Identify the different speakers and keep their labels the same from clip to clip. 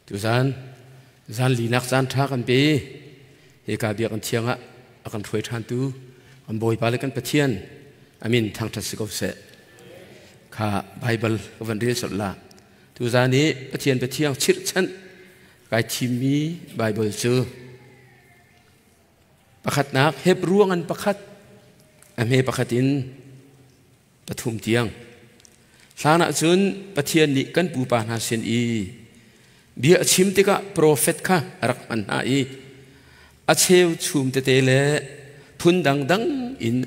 Speaker 1: Tuzan zan linak caan ṭha kan pe. Hika biakinn thiang ah a kan hruai ṭhantu kan Bawipa le kan Pathian amin thangṭhat si ko seh. Kha Baibal ka van rel sawt la. Tuzan i Pathian Pathiang chirhchanh kai thimmi Baibal cu pakhatnak Hebru ngan pakhat a hme pakhat in pathum tiang. Hlan ah cun Pathian nih kan pupa hna sin i bia a chim tikah profet kha a rak hman hna i a cheu chum tete le phun dangdang in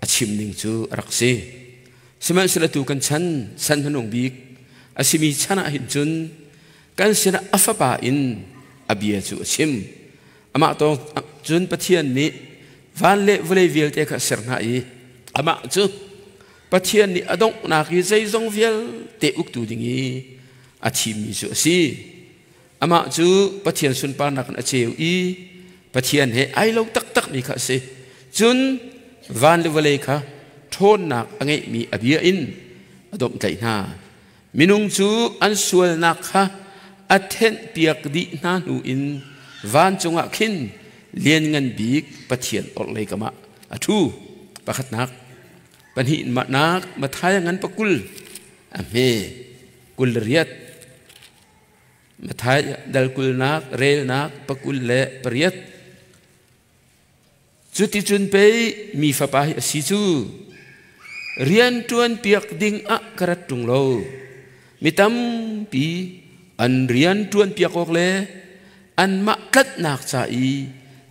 Speaker 1: a chim ning cu a rak si. Sihmanhsehlaw tu kan chan san hmanung bik a simi chan ah hin cun kan sinah a fapa in a bia cu a chim. Amah tawng cun Pathian nih van le vawlei vialte kha a ser hna i amah cu Pathian nih a donghnak i zeizong vialte uktu ding i a thimmi cu a si. Amah cu Pathian sunparnak in a ceu i Pathian he ai lo taktakmi kha a si. Cun van le vawlei kha ṭhawnnak a ngeihmi a bia in a domhtlaih hna. Minung cu an sualnak kha a thenhpiak dih hna hnu in vancung ah khin lianngan bik Pathian orhlei kam ah a ṭhu. Pakhatnak, pahnihnak Matthai ngan pakul a hme kul le riat. Matthai dal kulnak relnak pakul le pariat. Cuticun pei mi fapa hi a si cu rian ṭuanpiak ding ah ka rat ṭung lo. Mi tampi an rian ṭuanpiak awk le anmah tlatnak ca i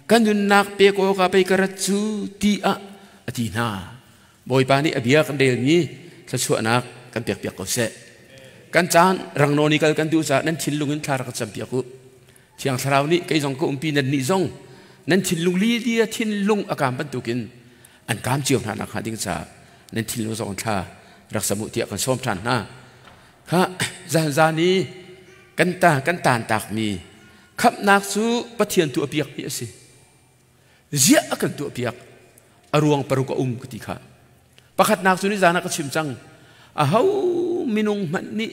Speaker 1: ka nunnak pek awkah pei ka rat cu tiah a ti hna. Bawipa nih a bia kan relmi thluachuahnak kan pekpiak ko seh. Kan caan rangnawn i kal kan duh caah nan thinlung in thla rak ka campiak u. Thiang Thlarau nih kei zong ka umpi nan nih zong nan thinlung lilia thinlung a kaam bantukin an kaam cio hna nak hnga ding caah nan thinlung zong thla rak sam u tiah kan sawm ṭhan hna. Kha zan zan i kan ta kan taan takmi khamhnak cu Pathian tu a piakmi a si. Ziah a kan tuahpiak a ruang paruk a um ka ti kha. Pakhatnak cu ni zan ah ka chim cang. Aho minung hmanh nih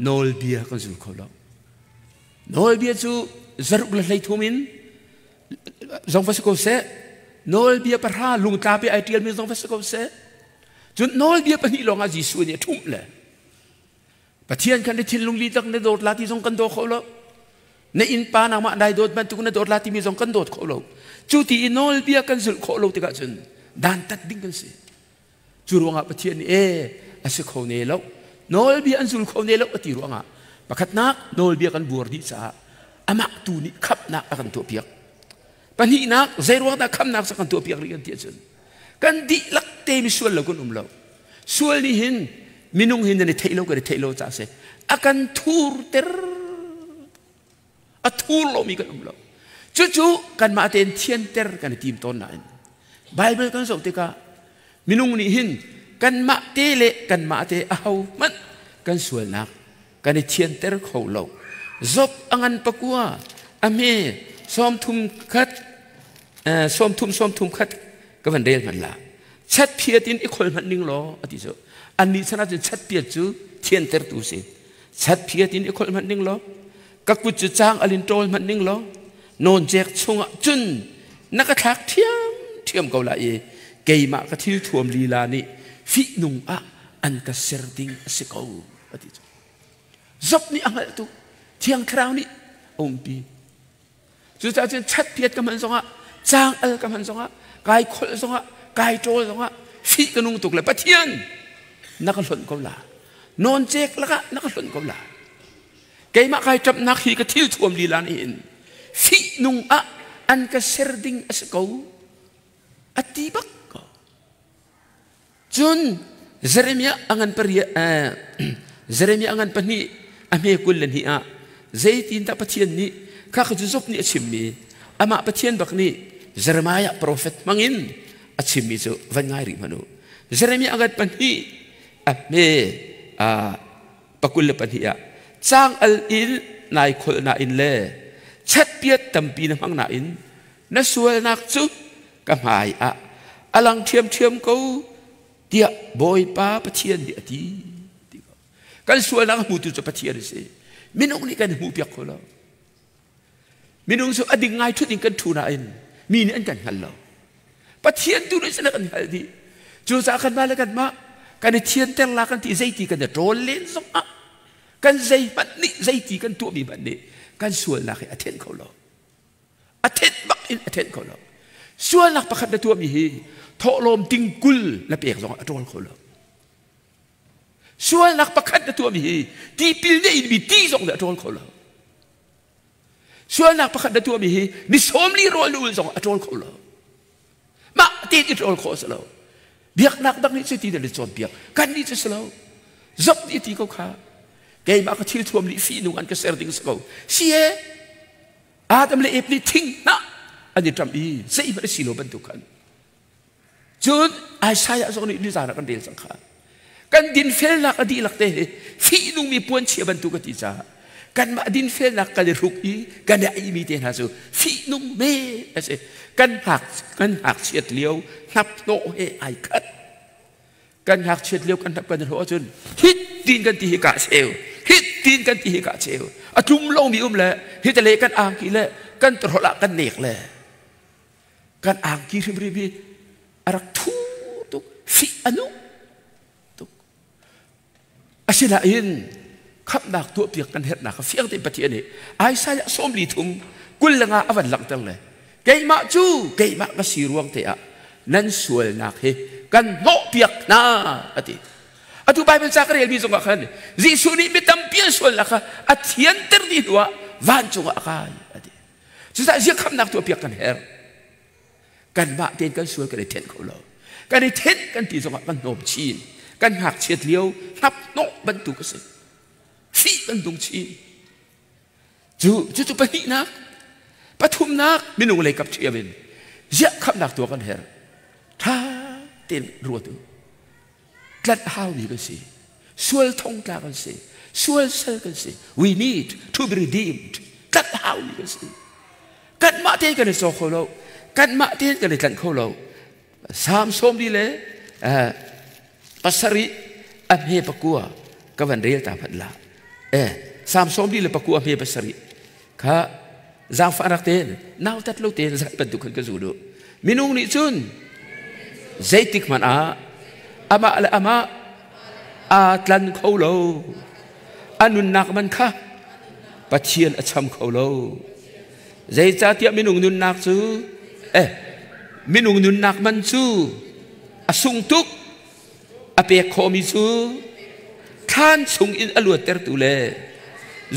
Speaker 1: nawlbia kan zul kho lo. Nawlbia cu zaruk le hleithum in zong va si ko seh, nawlbia pahra lungtla pe ai ṭialmi zong va si ko seh, cun nawlbia pahnih lawngah Jesuh nih a ṭhumh le Pathian khan na thinlung litak na dawt la ti zong kan daw kho lo. Na innpa nangmah dai dawt bantuk na dawt la timi zong kan dawt kho lo. Cu ti i nawlbia kan zulh khawh lo tikah cun dantat ding kan si. Cu ruangah Pathian nih e a si kho ne lo nawlbia an zul kho ne lo a ti ruangah pakhatnak nawlbia kan buar dih caah amah tu nih khamhnak a kan tuahpiak. Pahnihnak zei ruang dah khamhnak cu kan tuahpiak rih kan ti ahcun kan dihlak te mi sual lo kan um lo. Sual nih hin minung hin nan i theih lo kan i theih lo caah si a kan thurter a thur lomi kan um lo. Cucu kanmah tein thianter kan i tim tawn nain Bible kan zoh tikah minung nih hin kanmah te le kanmah te aho hmanh kan sualnak kan i thianter kho lo. Job a ngan pakua a hme sawmthum khat sawmthum sawmthum khat ka van rel hmanh la chatphiat in i khol hmanh ning law a ti cu annih chan ahcun chatpiat cu thiantertu si chatphiat in i khol hmanh ning law ka kut cu cang alin ṭawl hmanh ning law nawncek chungah cun na ka thlak ṭhiamṭhiam ko lai i keimah ka thil thuam lila nih fihnung ah an ka ser ding a si ko a ti cu Job nih a hngalh tuk Thiang Thlarau nih a umpi cucaah cun chatpiat ka hman zongah cang al ka hman zongah kai kholh zongah kai ṭawl zongah fih ka nung tuk le Pathian na ka hlonh ko la nawncek lakah na ka hlonh ko la Keimah kai ṭamhnak hi ka thil thuam lila nih hin fihnung ah an ka ser ding a si ko a ti bak ko. Cun Jeremiah a ngan pariat Jeremiah a ngan pahnih a hme kul le hnih ah zeitindah Pathian nih kha kha cu Job nih a chimmi amah Pathian bak nih Jeremiah profet hmangin a chimmi cu van ngai rih hmanh u. Jeremiah a ngan pahnih a hme pakul le pahnih ah cang al in nai kholh nain le chatpiat tampi na hmang nain na sualnak cu ka hmai ah a lang ṭhiamṭhiam ko tiah Bawipa Pathian nih a ti. Kan sualnak a hmutu cu Pathian a si. Minung nih kan hmuh piak kho lo. Minung cu a ding ngai ṭhut in kan ṭhu nain mi nih an kan hngal lo. Pathian tu nih cun a kan hngalh dih. Cucaah kanmah le kanmah kan i thianter la kan ti zeiti kan i ṭawl len zongah kan zeihmanh nih zeiti kan tuahmi hmanh nih kan sualnak hi a thenh kho lo. A thenh bak in a thenh kho lo. Sualnak pakhat na tuahmi hi thawhlawm tingkul na pek zongah a ṭawl kho lo. Sualnak pakhat na tuahmi hi tipil na inmi ti zong nih a ṭawl kho lo. Sualnak pakhat na tuahmi hi ni 40 rawl na ul zong a ṭawl kho lo. Mah tein i ṭawl khawh a si lo. Biaknak dang nih cu ti na cawnpiak. Kan nih cu si lo. Zok nih ti ko kha. Keimah ka thil thuam nih fihnung an ka ser ding si ko. Si e, Adam le Eve nih thing hnah an i ṭamh i zeihmanh a si lo bantuk khan. Cun Isaiah zong nih nizan ah kan rel cang kha. Kan dinfelnak a dihlak te hi fihnungmi puanchia bantuk a ti caah kanmah dinfelnak kan i hruk i kan i aihmi te hna cu fihnung me a si. Kan hngak kan ngakchiat lio hnaphnawh he ai khat. Kan ngakchiat lio kan hnap kan i hlawh ahcun hit tin kan ti hi ka cheu hit tin kan ti hi ka cheu a tlum lomi um le hi te le kan angki le kan tawhrolh ah kan nek le kan angki hrimhrim hi a rak thu tuk fih a nung tuk asinain khamhnak tuahpiak kan herhnak kha fiang tein Pathian nih Isaiah 43:25 a van langhter le keimah cu keimah ka si ruang te ah nan sualnak hi kan hnawhpiak hna a ti. Atu Bible ca ka relmi zongah khan Jesuh nih mi tampi an sualnak kha a thianter dih hnuah vancung ah a kai a ti. Cucaah ziah khamhnak tuahpiak kan herh. Kanmah tein kan sual kan i thenh kho lo. Kan i thenh kan ti zongah kan hnawm chin. Kan ngakchiat lio hnaphnawh bantuk a si. Fih kan dung chin. Cu cucu pahnihnak, pathumnak minung lei kap ṭhiam in ziah khamhnak tuah kan herh. Ṭha tein ruat u. Tlanh haumi kan si. Sual thongtla kan si. Sual sal kan si. We need to be redeemed. Tlanh haumi kan si. Kanmah tein kan i caw kho lo. Kanmah tein kan i tlanh kho lo. Salm 47 a hme pakua ka van rel ta hmanh la. Salm 49 a hme 7 kha zaangfahnak tein nautat lo tein zat bantuk khan ka zul u. Minung nih cun zeitik hmanh ah amah le amah aa tlan kho lo. A nunnak man kha Pathian a cham kho lo. Zeicahtiah minung nunnak cu minung nunnak man cu a sung tuk a pek khawhmi cu thlan chung in a luattertu le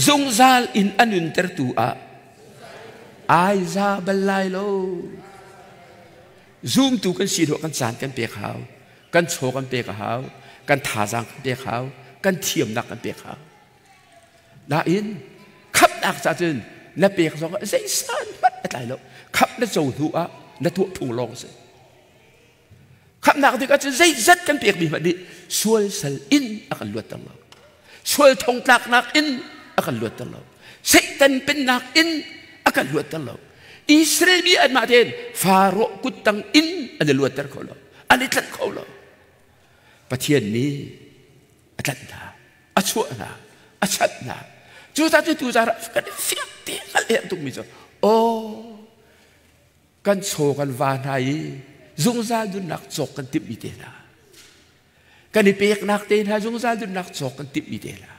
Speaker 1: zungzal in a nuntertu ah ai za bal lai lo. Zumtu kan si hnu kan caan kan pek hau, kan chaw kan pek a hau, kan thazaang kan pek hau, kan thiamnak kan pek hau. Nain khamhnak ca cun na pek zong ah zeisan hmanh a tlai lo. Khamh na co hnu ah na tuah phung lawng a si. Khamhnak tik ahcun zeizat kan pekmi hmanh nih sual sal in a kan luatter lo. Sual thongtlaknak in a kan luatter lo. Satan pennak in a kan luatter lo. Israel mi anmah tein Faro kuttang in an i luatter kho lo. An i tlanh kho lo. Pathian nih a tlanh hna, a chuah hna, a chanh hna. Cucaah cu tu zarah kan i fiang te hngalh herh tukmi cu aw kan chaw kan va hna i zungzal nunnak cawk kan timhmi te hna kan i peknak te hna zungzal nunnak cawk kan timhmi te hna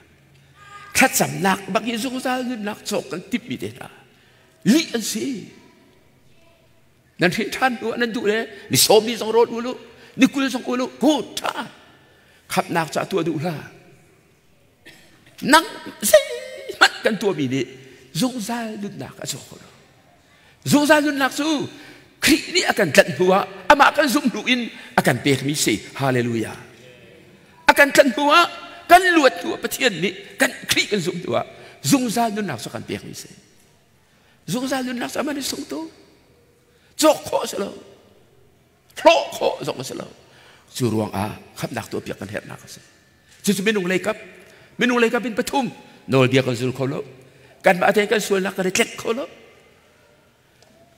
Speaker 1: thlacamnak bak i zungzal nunnak cawk kan timhmi te hna lih an si. Nan hrin ṭhan hnu ah nan duh le ni 40 zong rawl ul u, ni 20 zong ul u, good ṭha khamhnak ca tuah duh hlah. Nang zeihmanh kan tuahmi nih zungzal nunnak a cawk kho lo. Zungzal nunnak cu Khrih nih a kan tlanh hnu ah amah kan zumh hnu in a kan pekmi si. Hallelujah. A kan tlanh hnu ah kan luat hnu ah Pathian nih kan Khrih kan zumh hnu ah zungzal nunnak cu a kan pekmi si. Zungzal nunnak cu aman i sung tu. Cawk khawh a si lo. Hlawh khawh zong a si lo. Cu ruangah khamhnak tuahpiak kan herhnak a si. Cucu minung lei kap, minung lei kap in pathum nawlbia kan zul kho lo. Kanmah tein kan sualnak kan i tlek kho lo.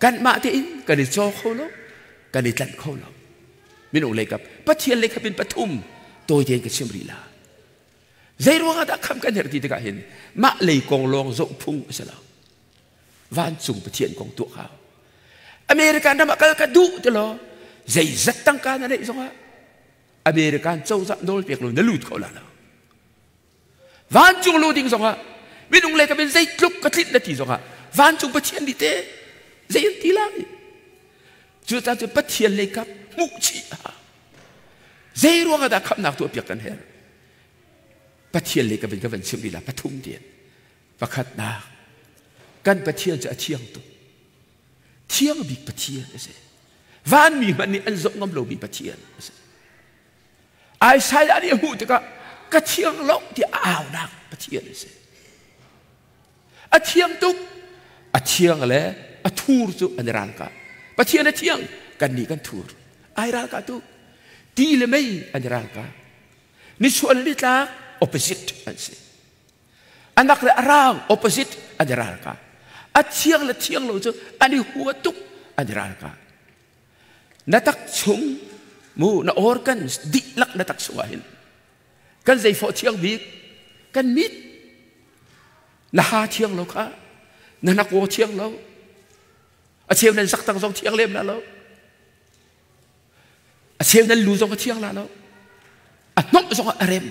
Speaker 1: Kanmah tein kan i caw kho lo. Kan i tlanh kho lo. Minung lei kap, Pathian lei kap in pathum tawi tein ka chim rih la. Zei ruangah dah khamh kan herh ti tikah hin mah lei kong lawng zoh phung a si lo. Vancung Pathian kong tuah hau. American ram ah kal ka duh ti law zeizat tangka na neih zongah American cozah nawl pek lo na lut kho la lo. Vancung lu ding zongah minung le ka min zeitluk ka tlinh na ti zongah vancung Pathian nih te zei an ti lai. Cucaah cu Pathian lei kap hmuh chih a hau. Zei ruangah dah khamhnak tuah piak kan herh? Pathian lei ka van ka van chimh lila pathum tian. Pakhatnak, kan Pathian cu a thiang tuk. Thiang bik Pathian a si. Vanmi hmanh nih an zoh ngam lomi Pathian a si. Isaiah nih a hmuh tikah ka thiang lo tiah a aunak Pathian a si. A thiang tuk. A thiang le a thur cu an i ralkah. Pathian a thiang, kannih kan thur. Ai ralkah tuk. Ti le mei an i ralkah. Nisual le nitlak opposite an si. Anak le arang opposite an i ralkah. A thiang le thiang lo cu an i hua tuk an i ralkah. Na tak chung mu na organs dihlak na tak chungah hin kan zeifawh thiang bik kan mit na ha thiang lo kha na nakaw thiang lo a cheu nan saktang zong thiang lem la lo a cheu nan lu zong a thiang la lo a hnawmh zong a rem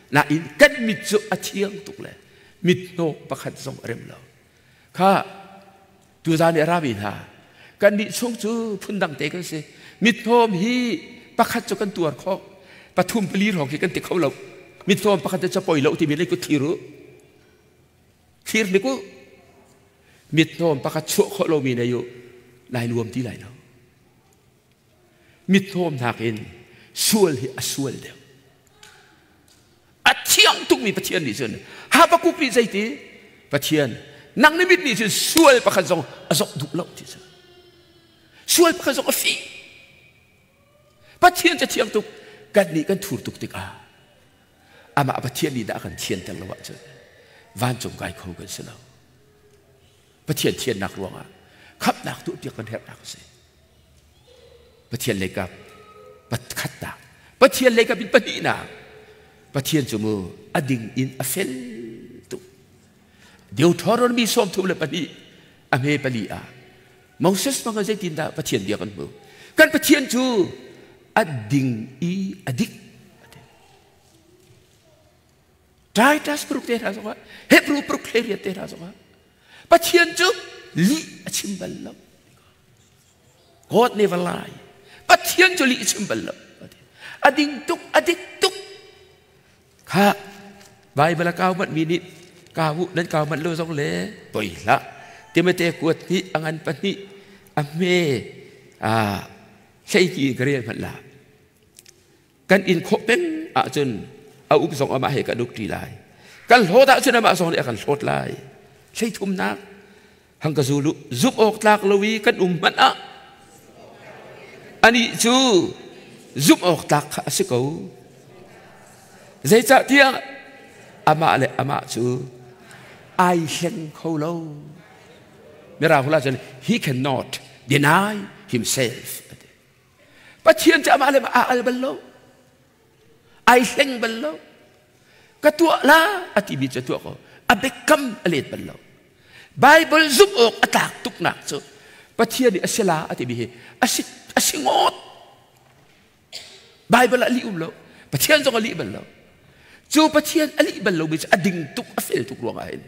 Speaker 1: nain kan mit cu a thiang tuk le mit hnawk pakhat zong a rem lo kha tuzan i a rami hna kan nih chung cu phundang te kan si mithnawm hi pakhat cu kan tuar khawh pathum pali hrawng khi kan ti kho lo mithnawm pakhat cu poi lo timi le ku thlir u thlir ni ku mithnawm pakhat chuah khawh lomi na yu lai nuam ti lai lo mithnawm nakin sual hi a sual deuh a thiang tukmi Pathian nih cun Habakkuk nih zeiti Pathian nang na mit nih cun sual pakhat zong a zoh duh lo ti cu sual pakhat zong a fih Pathian cu thiang tuk kan nih kan thur tuk tikah amah Pathian nih dah a kan thianter lo ahcun vancung kai kho kan si lo Pathian thiannak ruangah khamhnak tuahpiak kan herhnak a si Pathian leikap pakhatnak Pathian leikap in pahnihnak Pathian cu mu a ding in a fel tuk Deuteronomy 32 a hme pali ah Moses bang zeitindah Pathian bia kan hmu kan Pathian cu a ding i a dik Titus paruk te hna zongah Hebrew paruk hlei te hna zongah Pathian cu lih a chim bal lo God never lie. Pathian cu lih a chim bal lo. A ding tuk, a dik tuk. Kha Bible a kau manh mi nih kau nan kau manh lo zong le poi hlah. Timothy kuat hnih a ngan pahnih a hme a hlei ka rel hmanh la. Kan in khawh peng ahcun a uk zong amah he kan uk ṭi lai. Kan hlawt ahcun amah zong nih a kan hlawt lai. Hlei thumnak hang ka zul u zumh awk tlak lo i kan um hmanh ah anih cu zumh awk tlak kha a si ko. Zeicahtiah amah le amah cu ai hleng kho lo. Mirang hula cun he cannot deny himself. Pathian cu amah le amah aa al bal lo. Ai hleng bal lo. Ka tuah la a timi cu tuah ko. A biakam a let bal lo. Bible zumh awk a tlak tuknak cu Pathian nih a si la a timi hi a si a si ngawt. Bible ah lih um lo. Pathian zong a lih bal lo. Cu Pathian a lih bal lomi cu a ding tuk a fel tuk ruangah hin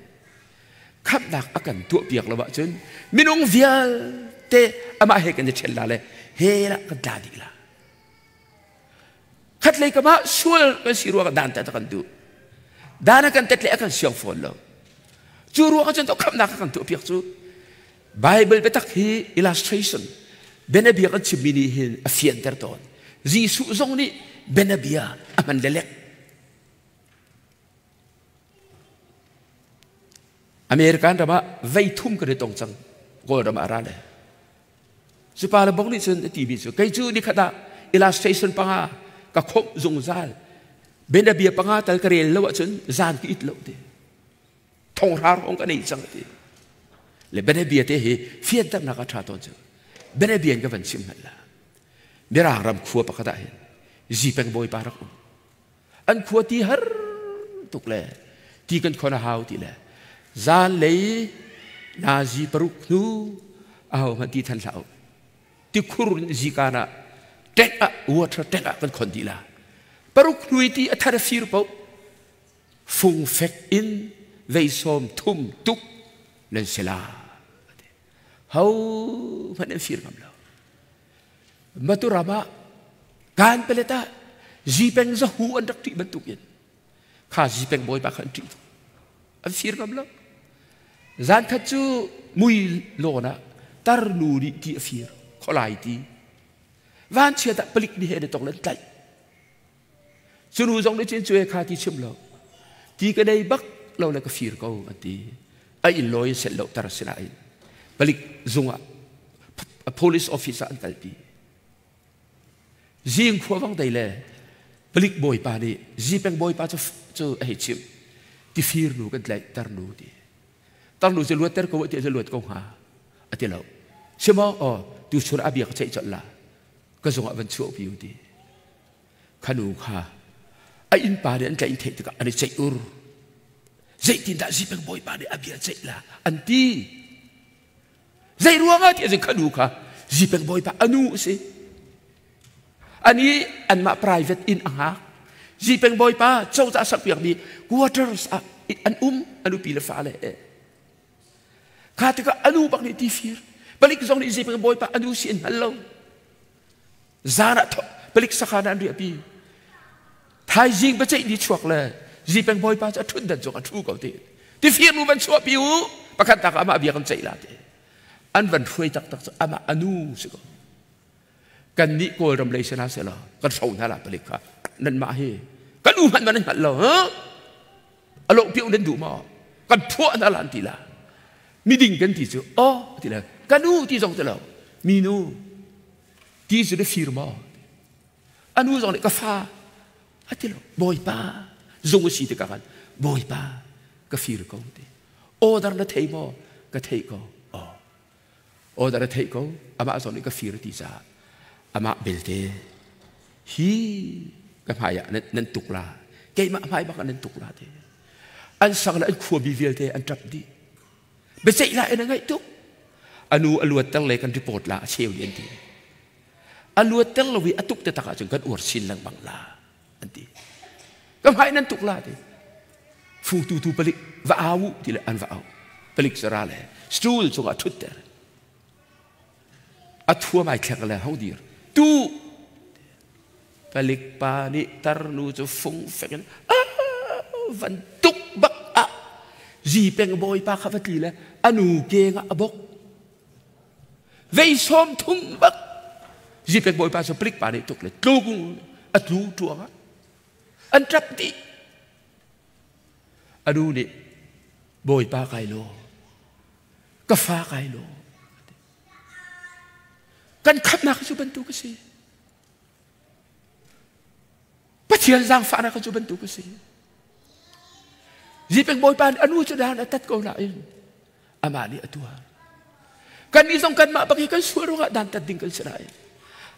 Speaker 1: khamhnak a kan tuahpiak lo ahcun minung vialte amah he kan i ṭhen la le he lah kan tla dih la. Khatlei kam ah sual kan si ruangah dan tat a kan duh. Dan a kan tet le a kan siang fawn lo. Cu ruangah cun khamhnak a kan tuahpiak cu Bible biatak hi illustration bianabia kan chimmi nih hin a fianter tawn. Jesuh zong nih bianabia a hman lelek. American ram ah vei thum kan i tong cang Kawlram ah ra le cu pa le bong nih cun a timi cu kei cu nikhat ah illustration panga ka khomh zungzal bianabia panga tal ka rel lo ahcun zan ka it lo ti thonghra hrawng ka nei cang ti le bianabia te hi fianternak a ṭha tawn cu bianabia in ka van chim hmanh la Mirang ram khua pakhat ah hin zipeng bawipa rak um an khua ti har tuk le ti kan khon a hau ti le zan lei nazi paruk hnu aho hmanh ti than hlah u tikhur in zikan ah tank ah water tank ah kan khon dih la paruk hnu i ti a thar a fir paoh fungfek in vei sawm thum tuk nan si la ho hmanh an fir ngam lo Maturam ah kan pelet ah zipeng zahu an rak ṭih bantukin kha zipeng bawipa kha an ṭih tuk an fir ngam lo zan khat cu mui lawn ah tarnu nih ti a fir kholai ti vanchiat ah palik nih he an i tong le an tlaih Cu nu zong nih cun cu kha ti chim lo ti ka nei bak lo le ka fir ko an ti. A inn lawi in set lo tar sinain palik zung ah police office ah an kalpi. Zing khua vang dei le palik bawipa nih zipeng bawipa cu cu a hei chimh ti fir nu kan tlaih tar nu ti. Tar nu cu luat ter ko ti luat ko hnga a ti lo. Simo aw tu chun a bia ka ceih colh la ka zung ah van chuah pi u ti. Khanu kha a innpa nih an tlaih theih tikah an i ceih ur. Zeitindah zipeng bawipa nih a bia ceih la an ti. Zei ruangah ti ahcun khanu kha zipeng bawipa a nu a si. Ani anmah private inn a hngak. Zipeng bawipa cozah sakpiakmi quarters ah an um a nupi le fale he. Kha tikah a nu bak nih ti fir. Palik zong nih zipeng bawipa a nu si an hngal lo. Zan ah palik sakhan ah an riahpi. Thaizing biaceih ni chuak le zipeng bawipa cu a ṭhut dan cung a ṭhu ko ti. Tifir nu van chuahpi u pakhat tak amah bia kan ceih la ti. An van hruai taktak cu amah a nu si ko. Kan nih Kawlram lei sena sela kan hro hna la palik kha nan mah hi kan u hmanh man an hngalh lo ha a lo piu nan duh maw kan phuah hna la an ti la miding kan ti cu aw ti le kan u ti zong ti lo minu ti cu na fir maw a nu zong nih ka fa a ti lo bawipa zung a si tikah khan bawipa ka fir ko ti order na thei maw ka thei ko aw order a theih ko amah zong nih ka fir ti caah amah belte hi ka hmai ah nan tuk la keimah hmai bak ah nan tuk la ti an sang le an khuami vialte an ṭap dih biaceih la in a ngaih tuk anu a luatter le kan report la a cheu an ti a luatter lo i a tuk te tak ahcun kan uar chin lengmang la an ti ka hmai nan tuk la ti fungtu tu palik va au ti le an va au palik zara le stool cungah ṭhutter a thuam ai thlek le hong dir tu palik pa nih tarnu cu fung fek in van tuk bak ah zipeng bawipa kha va tli le anu keng ah a bok vei sawm thum bak zipeng bawipa cu palik pa nih tuk le tluk a tlu tuang ah an ṭap dih anu nih bawipa kai law ka fa kai law kan khamnak cu bantuk a si Pathian zaangfahnak cu bantuk a si Zipeng bawipa nih anu cu dan a tat ko nain amah nih a tuar kannih zong kanmah bak hi kan sual ruangah dan tat ding kan si lai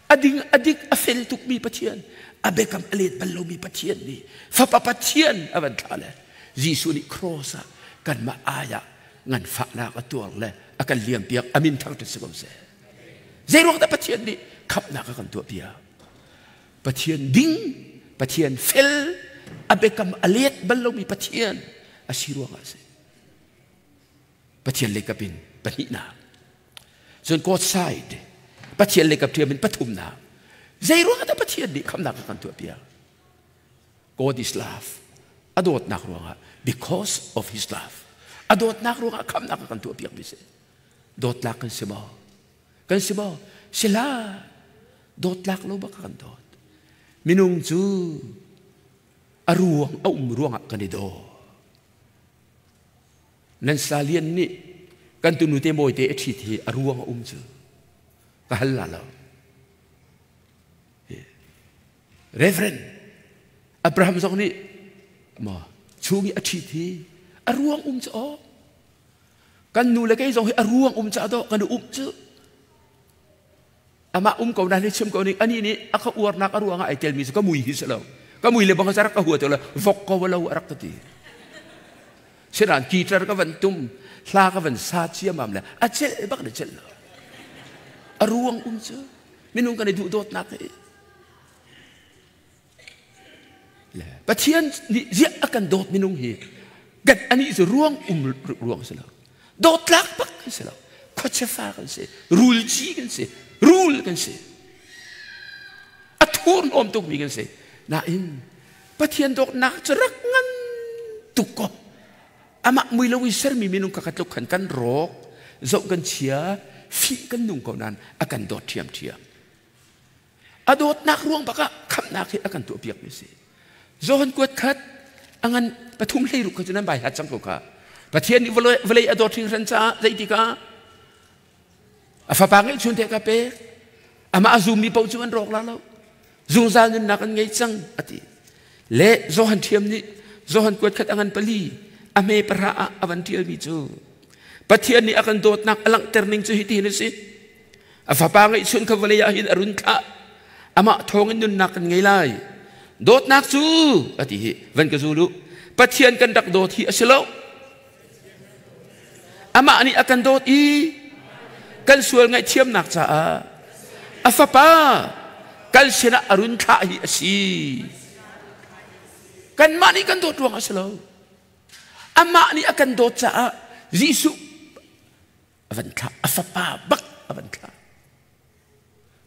Speaker 1: a ding a dik a fel tukmi Pathian a biakam a let bal lomi Pathian nih fapa Pathian a van thlah le Jesuh nih cross ah kanmah ai ah nganfahnak a tuar le a kan liampiak a min thangṭhat si ko seh zei ruang dah Pathian nih khamhnak a kan tuahpiak Pathian ding Pathian fel a biakam a let bal lomi Pathian a si ruangah a si Pathian leikap in pahnihnak cun God side Pathian leikap ṭhiam in pathumnak zei ruangah dah Pathian nih khamhnak a kan tuahpiak God is love. A dawtnak ruangah because of his love. A dawtnak ruangah khamnak a kan tuahpiak mi si. Dawtlak kan si maw? Kan si maw? Si hlah. Dawtlak lo bak kan dawt. Minung cu a ruang a um ruangah kan i daw. Nan salian nih kan tunu te mawi te a ṭhit hi a ruang a um cu. Ka hal la lo. Reverend Abraham zong nih maw chung i a ṭhit hi a ruang um cu aw kan nu le kei zong hi a ruang um ca dawh kan um cu amah um ko na ni chim ko ning ani nih a ka uarnak a ruangah ai telmi cu ka mui hi si lo Ka mui le bang rak ka hua te lo vok ko lo a rak ka ti. Sinan guitar ka van tum, hla ka van sa ciamam le a celh bak na celh lo. A ruang um cu minung kan i duh dawtnak hi. Le Pathian nih ziah a kan dawt minung hi kan anih cu ruang um ruang si lo. Dawtlak bak kan si lo. Khuachefa kan si, rulci kan si, rul kan si. A thurhnawm tukmi kan si. Nain Pathian dawtnak cu rak ngan tuk ko. Amah mui lo i sermi minung kha tluk khan kan rawk, zoh kan chia, fih kan nung ko nain a kan dawt ṭhiamṭhiam. A dawtnak ruang bak ah khamhnak hi a kan tuahpiakmi a si. Johan kuat khat a ngan pathum hleiruk kha cu nan bai hat cang ko kha. Pathian nih vawlei a dawt hringhran caah zeitikah a fapa ngeihchun te ka pek. Amah a zummi paoh cu an rawk la lo. Zungzal nunnak an ngei cang a ti. Le Johan ṭhiam nih Johan kuat khat a ngan pali a hme pahra ah a van ṭialmi cu Pathian nih a kan dawtnak a langhter ning cu hitihin a si. A fapa ngeihchun kha vawlei ah hin a run thlah. Amah thawngin nunnak kan ngei lai. Dawtnak cu a ti hi van ka zul u. Pathian kan rak dawt hi a si lo. Amah nih a kan dawt i kan sual ngaihthiamnak caah a fapa kan sinah a run thlah hi a si. Kanmah nih kan dawt ruang a si lo. Amah nih a kan dawt caah Jesuh a van thlah. A fapa bak a van thlah.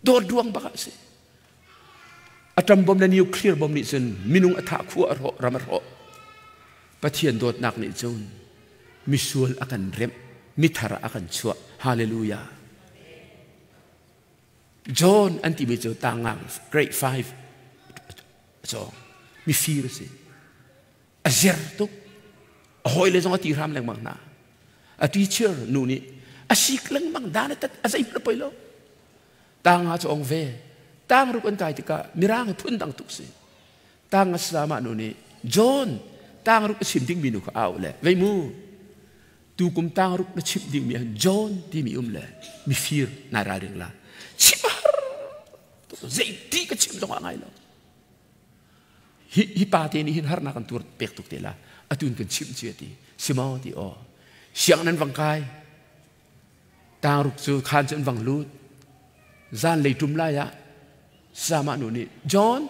Speaker 1: Dawt ruang bak a si. Atom bomb le nuclear bomb nih cun minung a thah khua a hrawh ram a hrawh. Pathian dawtnak nih cun misual a kan remh, mithar a kan chuah. Hallelujah. John an timi cu tangang grade 5 cawng mifir a si. A zer tuk. A hawile zong a ti hram lengmang hna. A teacher nu nih a sik lengmang dan a tat a zeihmanh a poi lo. Tanga cu ong ve. Tang ruk an kai tikah mirang hi phun dang tuk si. Tang a sama nu nih John tang ruk a chim dingmi nu kha au le vei mu tukum tang ruk na chimh dingmi ah John timi um le mifir nai ralring la chim har zeiti ka chim zong ah ngai lo hi hi pa te nih hin harnak an tur pek tuk te la atun kan chimh ci ti simo ti aw siang nan vang kai Tangruk cu khaan cu an vang lut. Zanlei ṭum lai ah Sama nu nih John,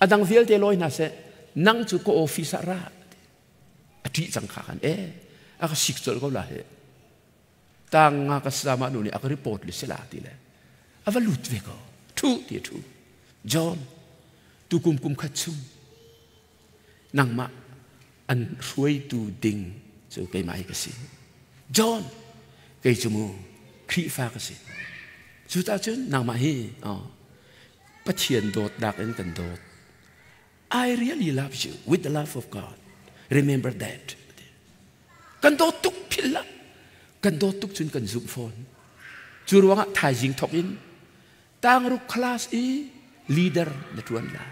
Speaker 1: a dang vialte lawi hna seh, nang cu ka office ah ra. A ṭih cang kha khan e, a ka sik colh ko la he. Tang nga ka sama nu nih a ka report le sila ti le. A va lut ve ko. Ṭhu ti a ṭhu. John, tu kum kum khat chung nangmah an hruaitu ding cu keimah hi ka si. John, kei cu mu Khrihfa ka si. Cucaah cun nangmah hi Pathian dawtnak in kan dawt. I really love you with the love of God. Remember that. Kan dawt tuk philh lah. Kan dawt tuk cun kan zumh fawn. Cu ruangah thaizing thok in tangruk class i leader na ṭuan la.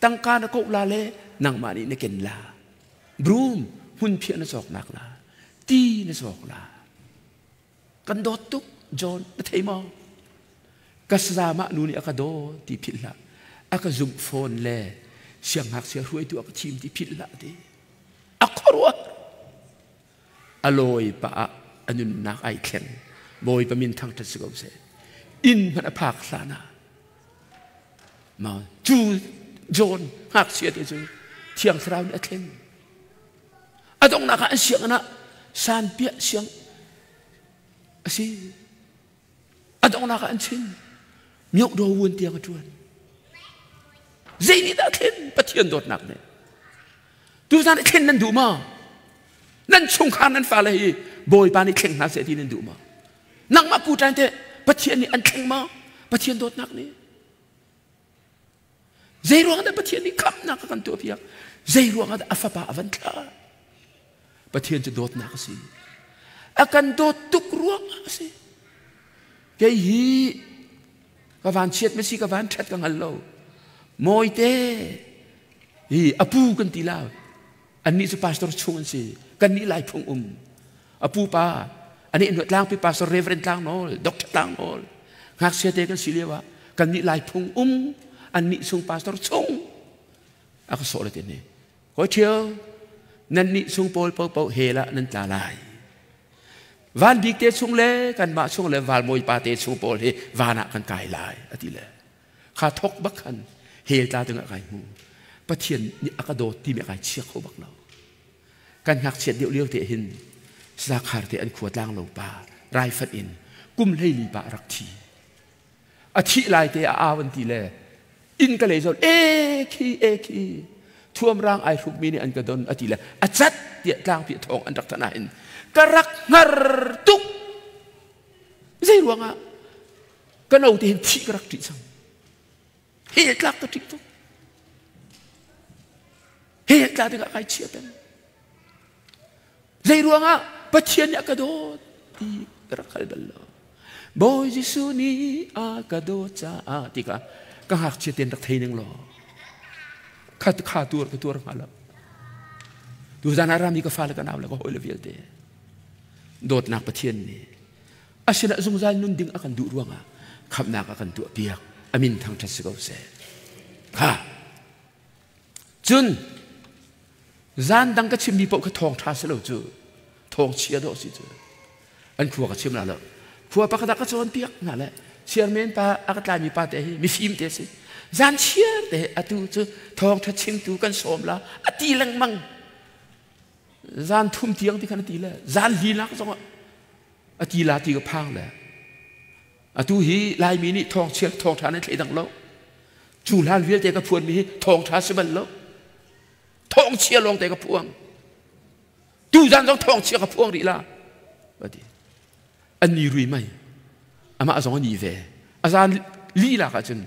Speaker 1: Tangka na koh la le nangmah nih na ken la. Broom hmunphiah na cawknak la. Ti na cawk la. Kan dawt tuk, John, na thei maw? Ka sazamah nu nih a ka daw ti philh hlah. A ka zumh fawn le siangngakchia hruaitu a ka thim ti philh hlah ti. A khuaruah. A lawi pah ah a nunnak ai thleng. Bawipa min thangṭhat si ko seh. Inn hmanh a phak hlan ah Ma cu John ngakchia te cu Thiang Thlarau nih a thlen. A donghnak ah an sianginn ah sanpiah siang a si. A donghnak ah an chin. Myoh do wun tiang a ṭuan. Zei nih dah a thlen? Pathian dawtnak nih. Tuzan i thlen nan duh maw? Nan chungkhar nan fale hi Bawipa nih thleng hna seh ti nan duh maw? Nangmah ku ṭan teh Pathian nih an thleng maw? Pathian dawtnak nih. Zei ruang dah Pathian nih khamhnak a kan tuahpiak? Zei ruang dah a fapa a van thlah? Pathian cu dawtnak a si. A kan dawt tuk ruang a si. Kei hi ka van chiat ma si ka van ṭhat ka hngal lo. Mawite hi a pu kan ti la. Annih cu pastor chung an si. Kannih lai phung um. A pu pa ani hnu tlangpi pastor Reverend Tlang Nawl, Dr. Tlang Nawl. Ngakchia te kan si lio ah kannih lai phung um, annih chung pastor chung. A ka sawh le te ni. Koi ṭhio, nan nih chung pawl paohpaoh hell ah nan tla lai. Van bik te chung le kanmah chung le valmawi pa te chung pawl hi van ah kan kai lai a ti le. Kha thok bak khan hell tla ding ah kai hmu. Pathian nih a ka dawt timi a kai chia kho bak lo. Kan ngakchiat deuh lio te hin Sakhar te an khua tlang lo pa raifanh in kum 14 pa rak thi. A thih lai te a au an ti le inn ka lei zawn e khi e khi thuamrang ai hrukmi nih an ka don a ti le a cat tiah tlangpi thawng an rak thanh ahhin ka rak hngar tuk. Zei ruangah ka no te hin thih ka rak ṭih cang. Hell tlak ka ṭih tuk. Hell tla tikah kai chia peng. Zei ruangah Pathian nih a ka dawt ti ka rak hal bal lo. Bawi Jesuh nih a ka dawt caah ti kha ka ngakchia tein rak thei ning law kha kha tuar ka tuar hnga lo. Tuzan ah rami ka fale ka nau le ka hawile vialte dawtnak Pathian nih a sinah zungzal nun ding a kan duh ruangah khamhnak a kan tuah piak. Amin thangṭhat si ko seh. Kha cun zan dang ka chimmi paoh kha thawngṭha si lo cu thawng chia dawh si cu an khua ka chim la lo khua pakhat ah ka cawnpiak hna le chairman pa a ka tlaimi pa te hi mifim te si zan chiar te atu cu thawngṭha chimtu kan sawm la a ti lengmang zan thum tiang ti khan a ti le zan li lak zong ah a ti la ti ka phang le atu hi Laimi nih thawng chia thawngṭha nan thlei dang lo cu hlan vialte ka phuanmi hi thawngṭha si bal lo thawngchia lawng te ka phuang tu zan zong thawngchia ka phuang rih la ati an ni rui mai amah zong a ni ve a zan lila ah cun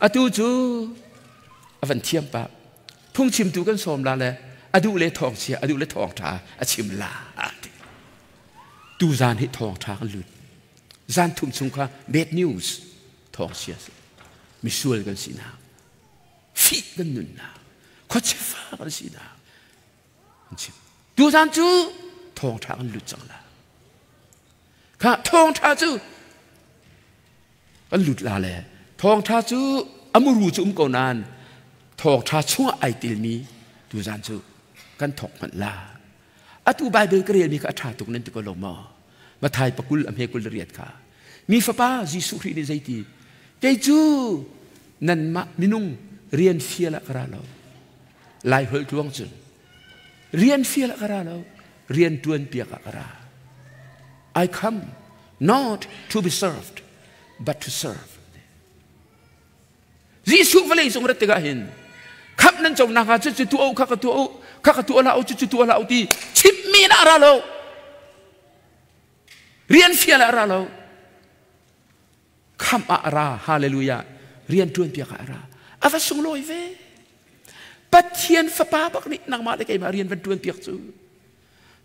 Speaker 1: atu cu a van thiam pa phungchimtu kan sawm la le a duh le thawngchia a duh le thawngṭha a chim la ti tu zan hi thawngṭha kan lut zan thum chung kha bad news thawngchia si misual kan sinak fih kan nunnak khuachifa kan sinak an chim tuzan cu thawngṭha kan lut cang la kha thawngṭha cu kan lut la le thawngṭha cu amuru cu um ko nain thawngṭha chungah ai tilmi tuzan cu kan thawk hmanh la atu Bible ka relmi kha a ṭha tuk nan ti ko lo maw Mathai pakul a hme 28 kha mi fapa Jesuh Khrih nih zeiti kei cu nanmah minung rian fial ah ka ra lo lai holh tluang cun rian fial ah ka ra lo rian ṭuan piak ah ka ra I come not to be served but to serve Jesuh vawlei cung rat tikah hin khamh nan co nakhnga cu cu tuah u kha ka tuah u kha ka tuah hlah u cu cu tuah hlah u ti chimmi na ra lo rian fial ah ra lo khamh ah ra hallelujah rian ṭuan piak ah ra a va sunglawi ve Pathian fapa bak nih nangmah le keimah rian van ṭuan piak cu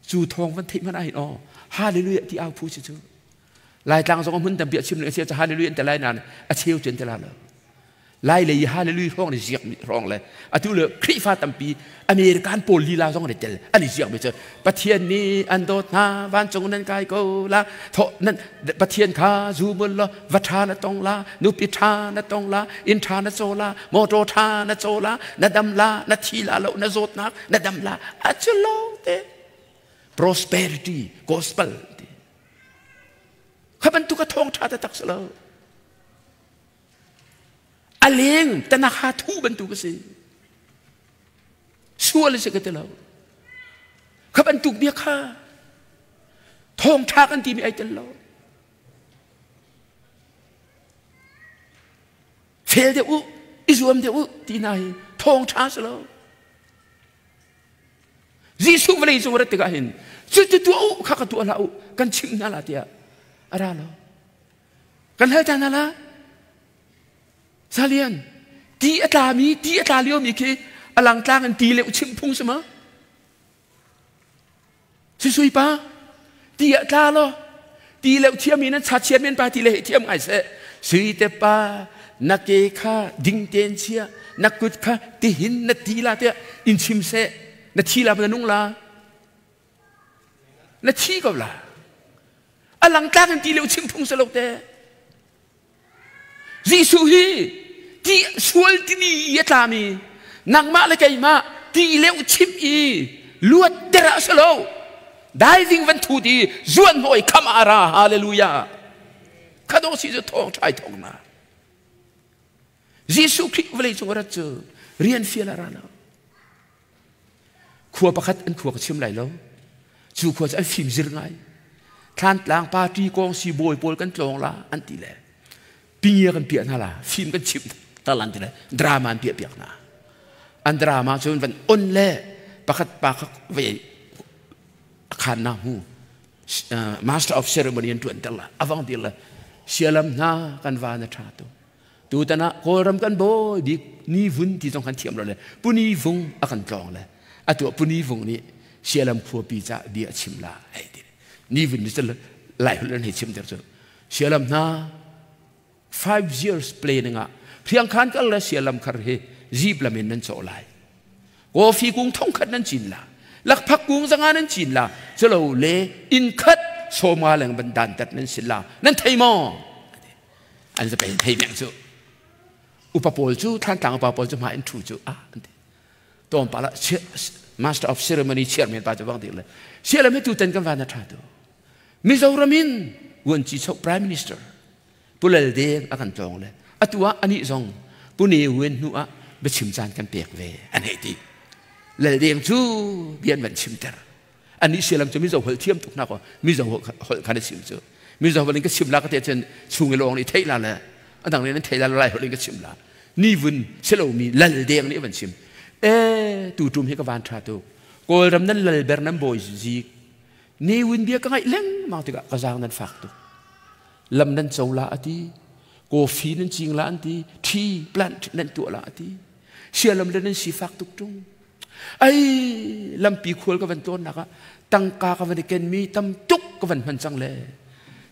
Speaker 1: cu thawng van theih hmanh ah hin aw hallelujah ti au phu si cu Laitlang zong hmun tampi a chim le a chia hallelujah an ti lai nain a cheu cu an ti la lo. Lai lei i hallelujah hrawng ni ziak mi hrawng le atu le Khrihfa tampi American pawl lila zong an i tel an i ziak mi cu Pathian nih an dawt hna vancung nan kai ko la thaw nan Pathian kha zumul law va ṭha na tong la nupi ṭha na tong la inn ṭha na caw la motor ṭha na caw la na dam la na thi la lo na zawtnak na dam la a cu lawng te prosperity gospel ti Kha bantuk a thawngṭha taktak si lo. A leng tanakha thu bantuk a si. Sual a si ka ti lo. Kha bantuk bia kha thawngṭha kan timi ai tel lo. Fel deuh u, i zuam deuh u ti hna hi thawngṭha si lo. Jesuh vawlei cung rat tikah hin cuti tuah u kha ka tuah hlah u kan chimh hna la tiah a ra lo kan hal ta hna la salian ti a tlami ti a tla liomi khi a langtlang in ti leuh chimh phung si ma Sisui pa ti a tla lo ti leuh thiami nan cha chiat men pa ti le thiam ngai seh sui te pa na ke kha ding ten chia na kut kha tihin na ti la tiah in chim seh na thi la na nung la na thi ko la a langtlak in ti leuh chim phung se lo te Jesuh hi ti sual timi i a tlami Nangmah le keimah ti leuh chim i luat ter ah si lo. Diving van thu ti zuan hoi kham ah ra. Hallelujah. Khado si cu thawng thai thawng na. Jesuh Khrih vawlei cung rat cu rian fial a ra lo. Khua pakhat an khua ka chim lai lo. Cu khua cu an fim zir ngai. Thlantlang party kong si bawi pawl kan tlawng la an ti le. Pingia kan piah hna la fim kan chim talan ti le drama an piah piak hna. An drama cun van on le pakhat pa kha vei khan na mu master of ceremony an tuan ter la awang dir la sialam hna kan va na tha tu tutan ah kawlram kan bawi bik ni vun ti zong kan thiam lo le puni vung a kan tlawng le atu puni vung nih sialam khuapi ca bia chim la hei ti ni vun ni cun lai hul an hei chim ter cu sialam hna 5 years planning ah hriangkhan kal le sialam khar hi zip lam in nan cawh lai coffee kung thong khat nan cin la lakphak kung zanga nan cin la chalo le in khat soma leng ban dan tat nan sin la nan thei maw an za pen thei meng cu upa pawl cu Thantlang upa pawl cu hma in thu cu ah an ti tom pa la master of ceremony chairman pa cu bang ti le sialam hi tu ten kan van na tha tu Mizoram in vuanci chok prime minister Pu Lal Deng a kan tlawng le atu ah anih zong Pu Ne Win hnu ah biachim caan kan pek ve an hei ti Lal Deng cu bia an van chimter anih sialam cu Mizo holh thiam tuk hna ko Mizo holh khan a chim cu Mizo holh in ka chim la ka te cun chung i lawng nih theih la le a dang nih nan theih la lai holh in ka chim la ni vun silomi Lal Deng nih van chim e tu tum hi ka van tha tuk Kawlram nan lal ber nan bawi zik Ne Win bia ka ngaih lengmang tikah ka zaang nan fak tuk lam nan co la ati coffee nan cing la an ti tea plant nan tuah la ati sialam le nan sifak tuk tung ai lampi khual ka van tlawn nak ah tangka ka van i ken mi tam tuk ka van hman cang le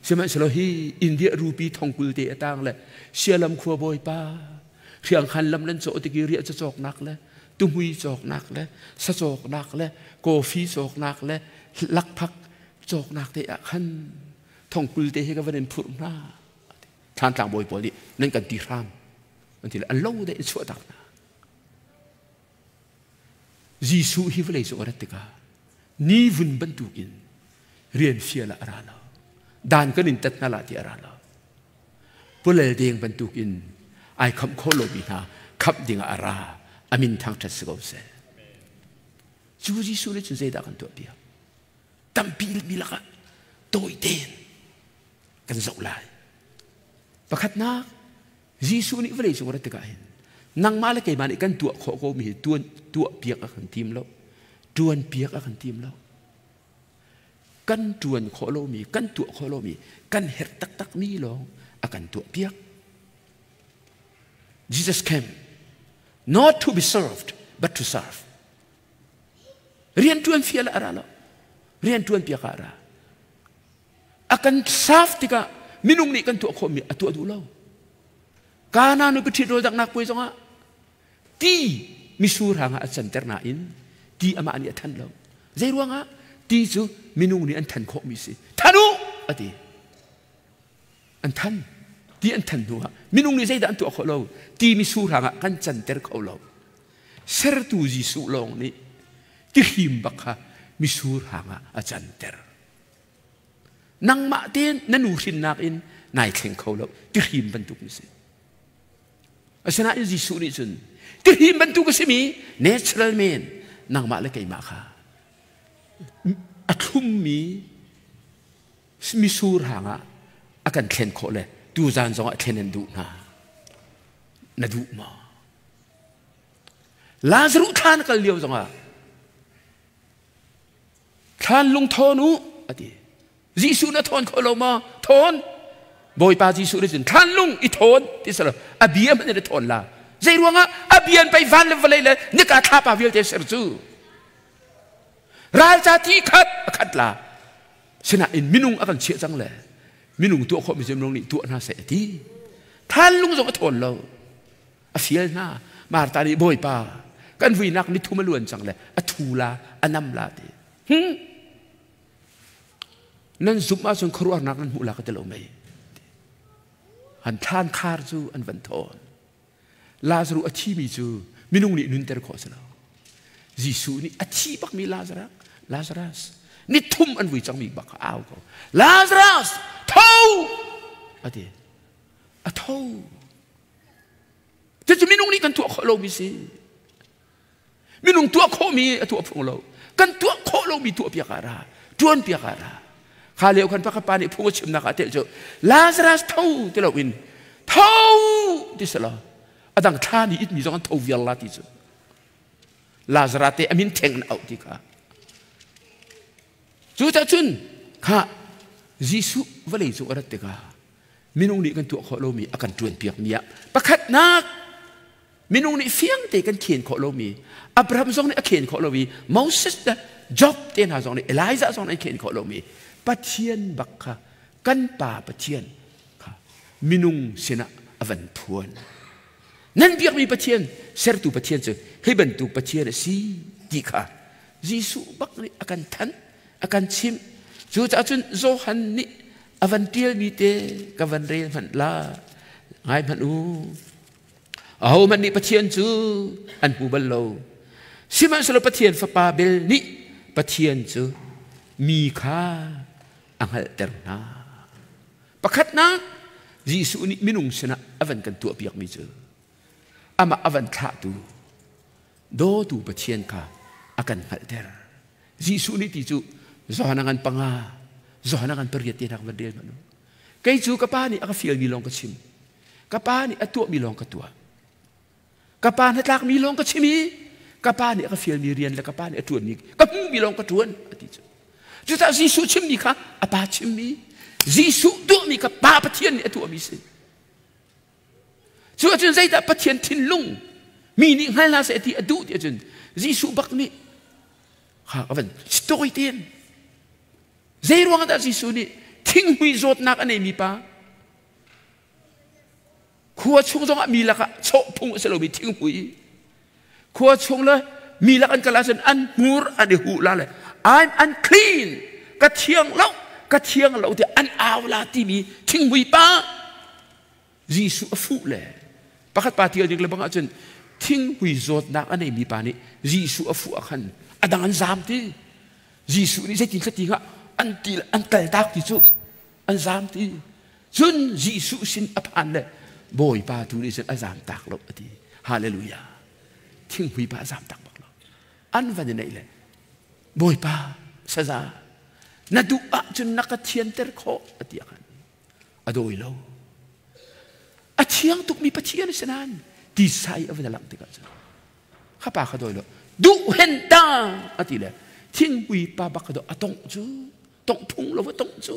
Speaker 1: sihmanhsehlaw hi India rupee thongkul te atang le sialam khua bawipa hriangkhan lam nan cawh tik i riah cawknak le tuhmui cawknak le sa cawknak le coffee cawknak le lakphak cawknak te ah khan thongkul te hi ka van in phurh hna Thlantlang bawi pawl nih nan kan ti hram an ti le an lo de in chuah tak hna Jesuh hi vawlei cung a rat tikah ni vun bantukin rian fial ah a ra lo dan kan in tat hna la ti a ra lo pulel deng bantukin ai khamh kho lomi hna khamh dingah a ra amin thangṭhat si ko seh cu Jesuh nih cun zeidah kan tuah piak tampi mi lakah tawi tein kan zoh lai pakhatnak Jesuh nih vawlei cung rat tikah hin nangmah le keimah nih kan tuah khawh ko mi hi tuan tuah piak a kan tim lo tuan piak a kan tim lo kan tuan khawh lomi kan tuah khawh lomi kan herh taktak mi lawng a kan tuah piak Jesus came not to be served but to serve rian tuan fial a ra lo rian tuan piak ah a ra a kan serve tikah minung nih kan tuah khawhmi a tuah duh lo Kana nu ka ṭhit rawl daknak puai zongah ti misur hang ah a canter nain ti amah nih a than lo zei ruangah ti cu minung nih an than khawhmi si than u a ti an than ti an than hnuah minung nih zeidah an tuah khawh lo ti misur hang ah kan canter kho lo sertu Jesuh lawng nih tihrim bak kha misur hang ah a canter nangmah tein na nu hrinnak in nai thleng kho lo tihrim bantuk na si asinain Jesuh nih cun tihrim bantuk a simi natural man nangmah le keimah kha a thlummi misur hang ah a kan thlen khawh le tuzan zong ah thlen an duh hna na duh maw Lazarus thlan kal lio zongah thlan lung thawn u a ti Jesuh na thawn kho lo maw thawn Bawipa Jesuh nih cun thlan lung i thawn ti salo a bia hmanh in thawn la zei ruangah a bian pei van le vawlei le nika thlapa vialte ser cu ralca ti khat a khat la sinain minung a kan chiah cang le minung tuah khawh mi cu minung nih tuah hna seh a ti thlan lung zong a thawn lo a fial hna Martha nih Bawipa kan vuinak ni thum a luan cang le a thu la a nam la ti nan zumh ahcun khuaruahnak nan hmuh la ka ti lo mei han thlan khar cu an van thawn Lazarus a thimi cu Minung nih nunter khawh si lo. Jesuh nih a thi bakmi Lazarus, Lazarus, ni thum an vui cangmi bak kha au ko. Lazarus, tho! A ti. A tho. Cucu minung nih kan tuah khawh lomi si. Minung tuah khawhmi a tuah phung lo. Kan tuah khawh lomi tuah piak ah ra. Tuan piak ah ra. Kha lio khan pakhat pa nih phung a chimnak ah tel cu Lazarus tho ti loin tho ti selaw a dang thla nih itmi zong an tho viar la ti cu. Lazarus te a min theng in auh ti kha. Cu cun kha Jesuh vawlei cung a rat tikah minung nih kan tuah khawh lomi a kan ṭuan piakmi ah pakhatnak minung nih fiang te kan khen khawh lomi Abraham zong nih a khen khawh lomi Moses le Job te hna zong nih Elijah zong nih an khen khawh lomi Pathian bak kha kan pa Pathian kha minung sinah a van phuan. Nan biakmi Pathian sertu Pathian cu hi bantuk Pathian a si ti kha Jesuh bak nih a kan thanh a kan chimh. Cucaah cun Johan nih a van ṭialmi te ka van rel hmanh la ngai hmanh u. Ahohmanh nih Pathian cu an hmu bal lo. Sihmanhsehlaw Pathian Fapa bel nih Pathian cu mi kha a hngalhter hna. Pakhatnak, Jesuh nih minung sinah a van kan tuahpiakmi cu amah a van thlahtu dawtu Pathian kha a kan hngalhter. Jesuh nih ti cu Johan a ngan panga, Johan a ngan pariat te hna van rel hmanh u. Kei cu ka pa nih a ka fialmi lawng ka chim. Ka pa nih a tuahmi lawng ka tuah. Ka pa hnatlakmi lawng ka chim i ka pa nih a ka fialmi rian le ka pa nih a ṭuanmi ka hmuhmi lawng ka ṭuan a ti cu. Cucaah Jesuh chimmi kha a pa chimmi, Jesuh tuahmi kha Pa Pathian nih a tuahmi si. Cu ahcun zeidah Pathian thinlung mi nih hngal hna seh ti a duh ti ahcun Jesuh bak nih kha a van tawi tein zei ruang dah Jesuh nih thinghmui zawtnak a neimi pa khua chung zongah mi lakah chawh phung a si lomi thinghmui khua chung le mi lak an kal ahcun an hmur an i huh la le I'm unclean ka thiang lo ka thiang lo tiah an au la timi thinghmui pa Jesuh a fuh le pakhat pa tial ding le bang ahcun thinghmui zawtnak a neimi pa nih Jesuh a fuh ah khan a dang an zaam ti Jesuh nih zeitin ti hnga an ti an kaltak ti cu an zaam ti cun Jesuh sin a phan le Bawipa tu nih cun a zaam tak lo a ti. Hallelujah. Thinghmui pa a zaam tak bak lo. An van i neih le Bawipa saza na duh ahcun na ka thianter khawh a ti ah khan a dawi lo. A thiang tukmi Pathian a si nain tisa i a van langh tikah cun kha pa kha dawi lo duh hen ta a ti le thinghmui pa bak kha do a tongh cu tongh phung lo va tongh cu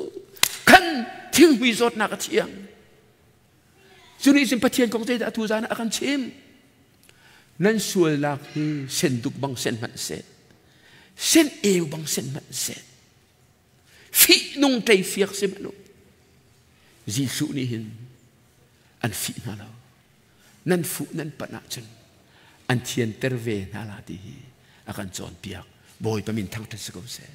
Speaker 1: khan thinghmui zawtnak a thiang. Cu nih cun Pathian kong zeidah atu zan ah a kan chim? Nan sualnak hi senduk bang sen hmanh seh, sen eu bang sen hmanh seh, fihnung ṭei fiak si hmanh u. Jesuh nih hin an fih hna lo. Nan fuh nan panh ahcun an thianter ve hna la ti hi a kan cawnpiak. Bawipa min thangṭhat si ko seh.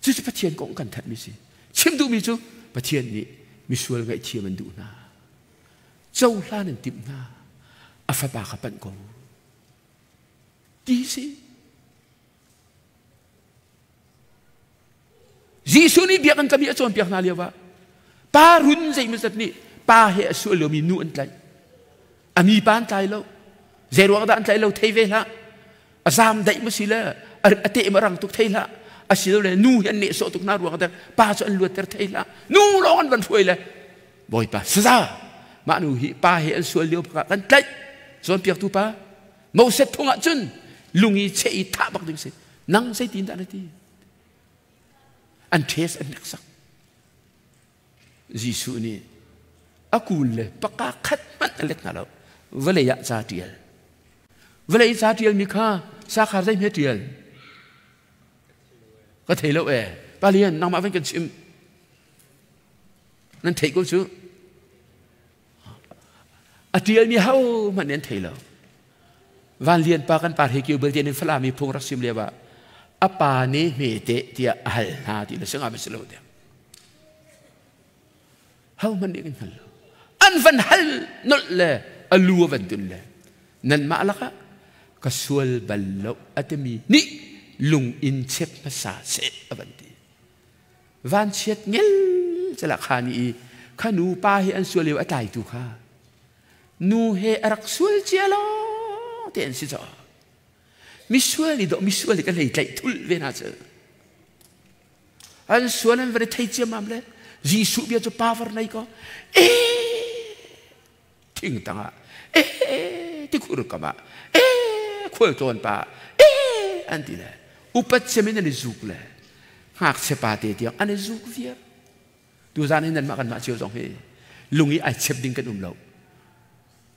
Speaker 1: Cucu Pathian kong kan thanhmi si. Chim duhmi cu Pathian nih misual ngaihthiam an duh hna. Cohlan an timh hna. A fapa kha panh ko. Ti si. Jesuh nih biakinn tlami a cawnpiak hna lio ah pa run zeimawzat nih pa he a sual lomi nu an tlaih. A mi pa an tlai lo. Zei ruang dah an tlaih lo thei ve hlah. A zaam daih ma si le a teh ma rang tuk thei hlah. Asilole nu hi an nehsawh tuk hna ruang ah pa cu an luatter thei hlah. Nu lawng an van hruai le Bawipa saza mah nu hi pa he an sual lio bak ah kan tlaih. Cawnpiaktu pa Moses phung ah cun lung i cheh i thah bak ding si. Nang zeitin dah na ti? An ṭhes an hneksak. Jesuh nih a kun le paka khat hmanh a let hna lo. Vawlei ah ca ṭial. Vawlei ca ṭialmi kha sakhar zei hme ṭial? Ka thei lo ee. Pa Lian, nangmah van kan chim. Nan theih ko cu. A ṭialmi ho hmanh nih an thei lo. Van Lian pa kan par he kio bel tiah Falam i phung rak sim lio ah a pa nih hme te tiah a hal hna ti le singa si lo tiah. Ho hmanh nih kan hngal lo. An van hal nolh le a lu a van tun le. Nanmah lakah ka sual bal lo a timi nih lung in chep hmasa seh a van ti. Vanchiat ngel cala kha ni i kha nu pa hi an sual lio a tlaitu kha nu he a rak sual cia lo te an si caw. Misual i dawh misual i kan hei tlaih thul ve hna cu. An sual an van i thei ciammam le Jesuh bia cu power nei ko. E thing tangah e tikhur kam ah e khual tlawn pa e an ti le upat cem in an i zuk le ngakchia pa te tiang an i zuk viar. Tuzan hi nanmah kanmah cio zong hi lung i ai chep ding kan um lo.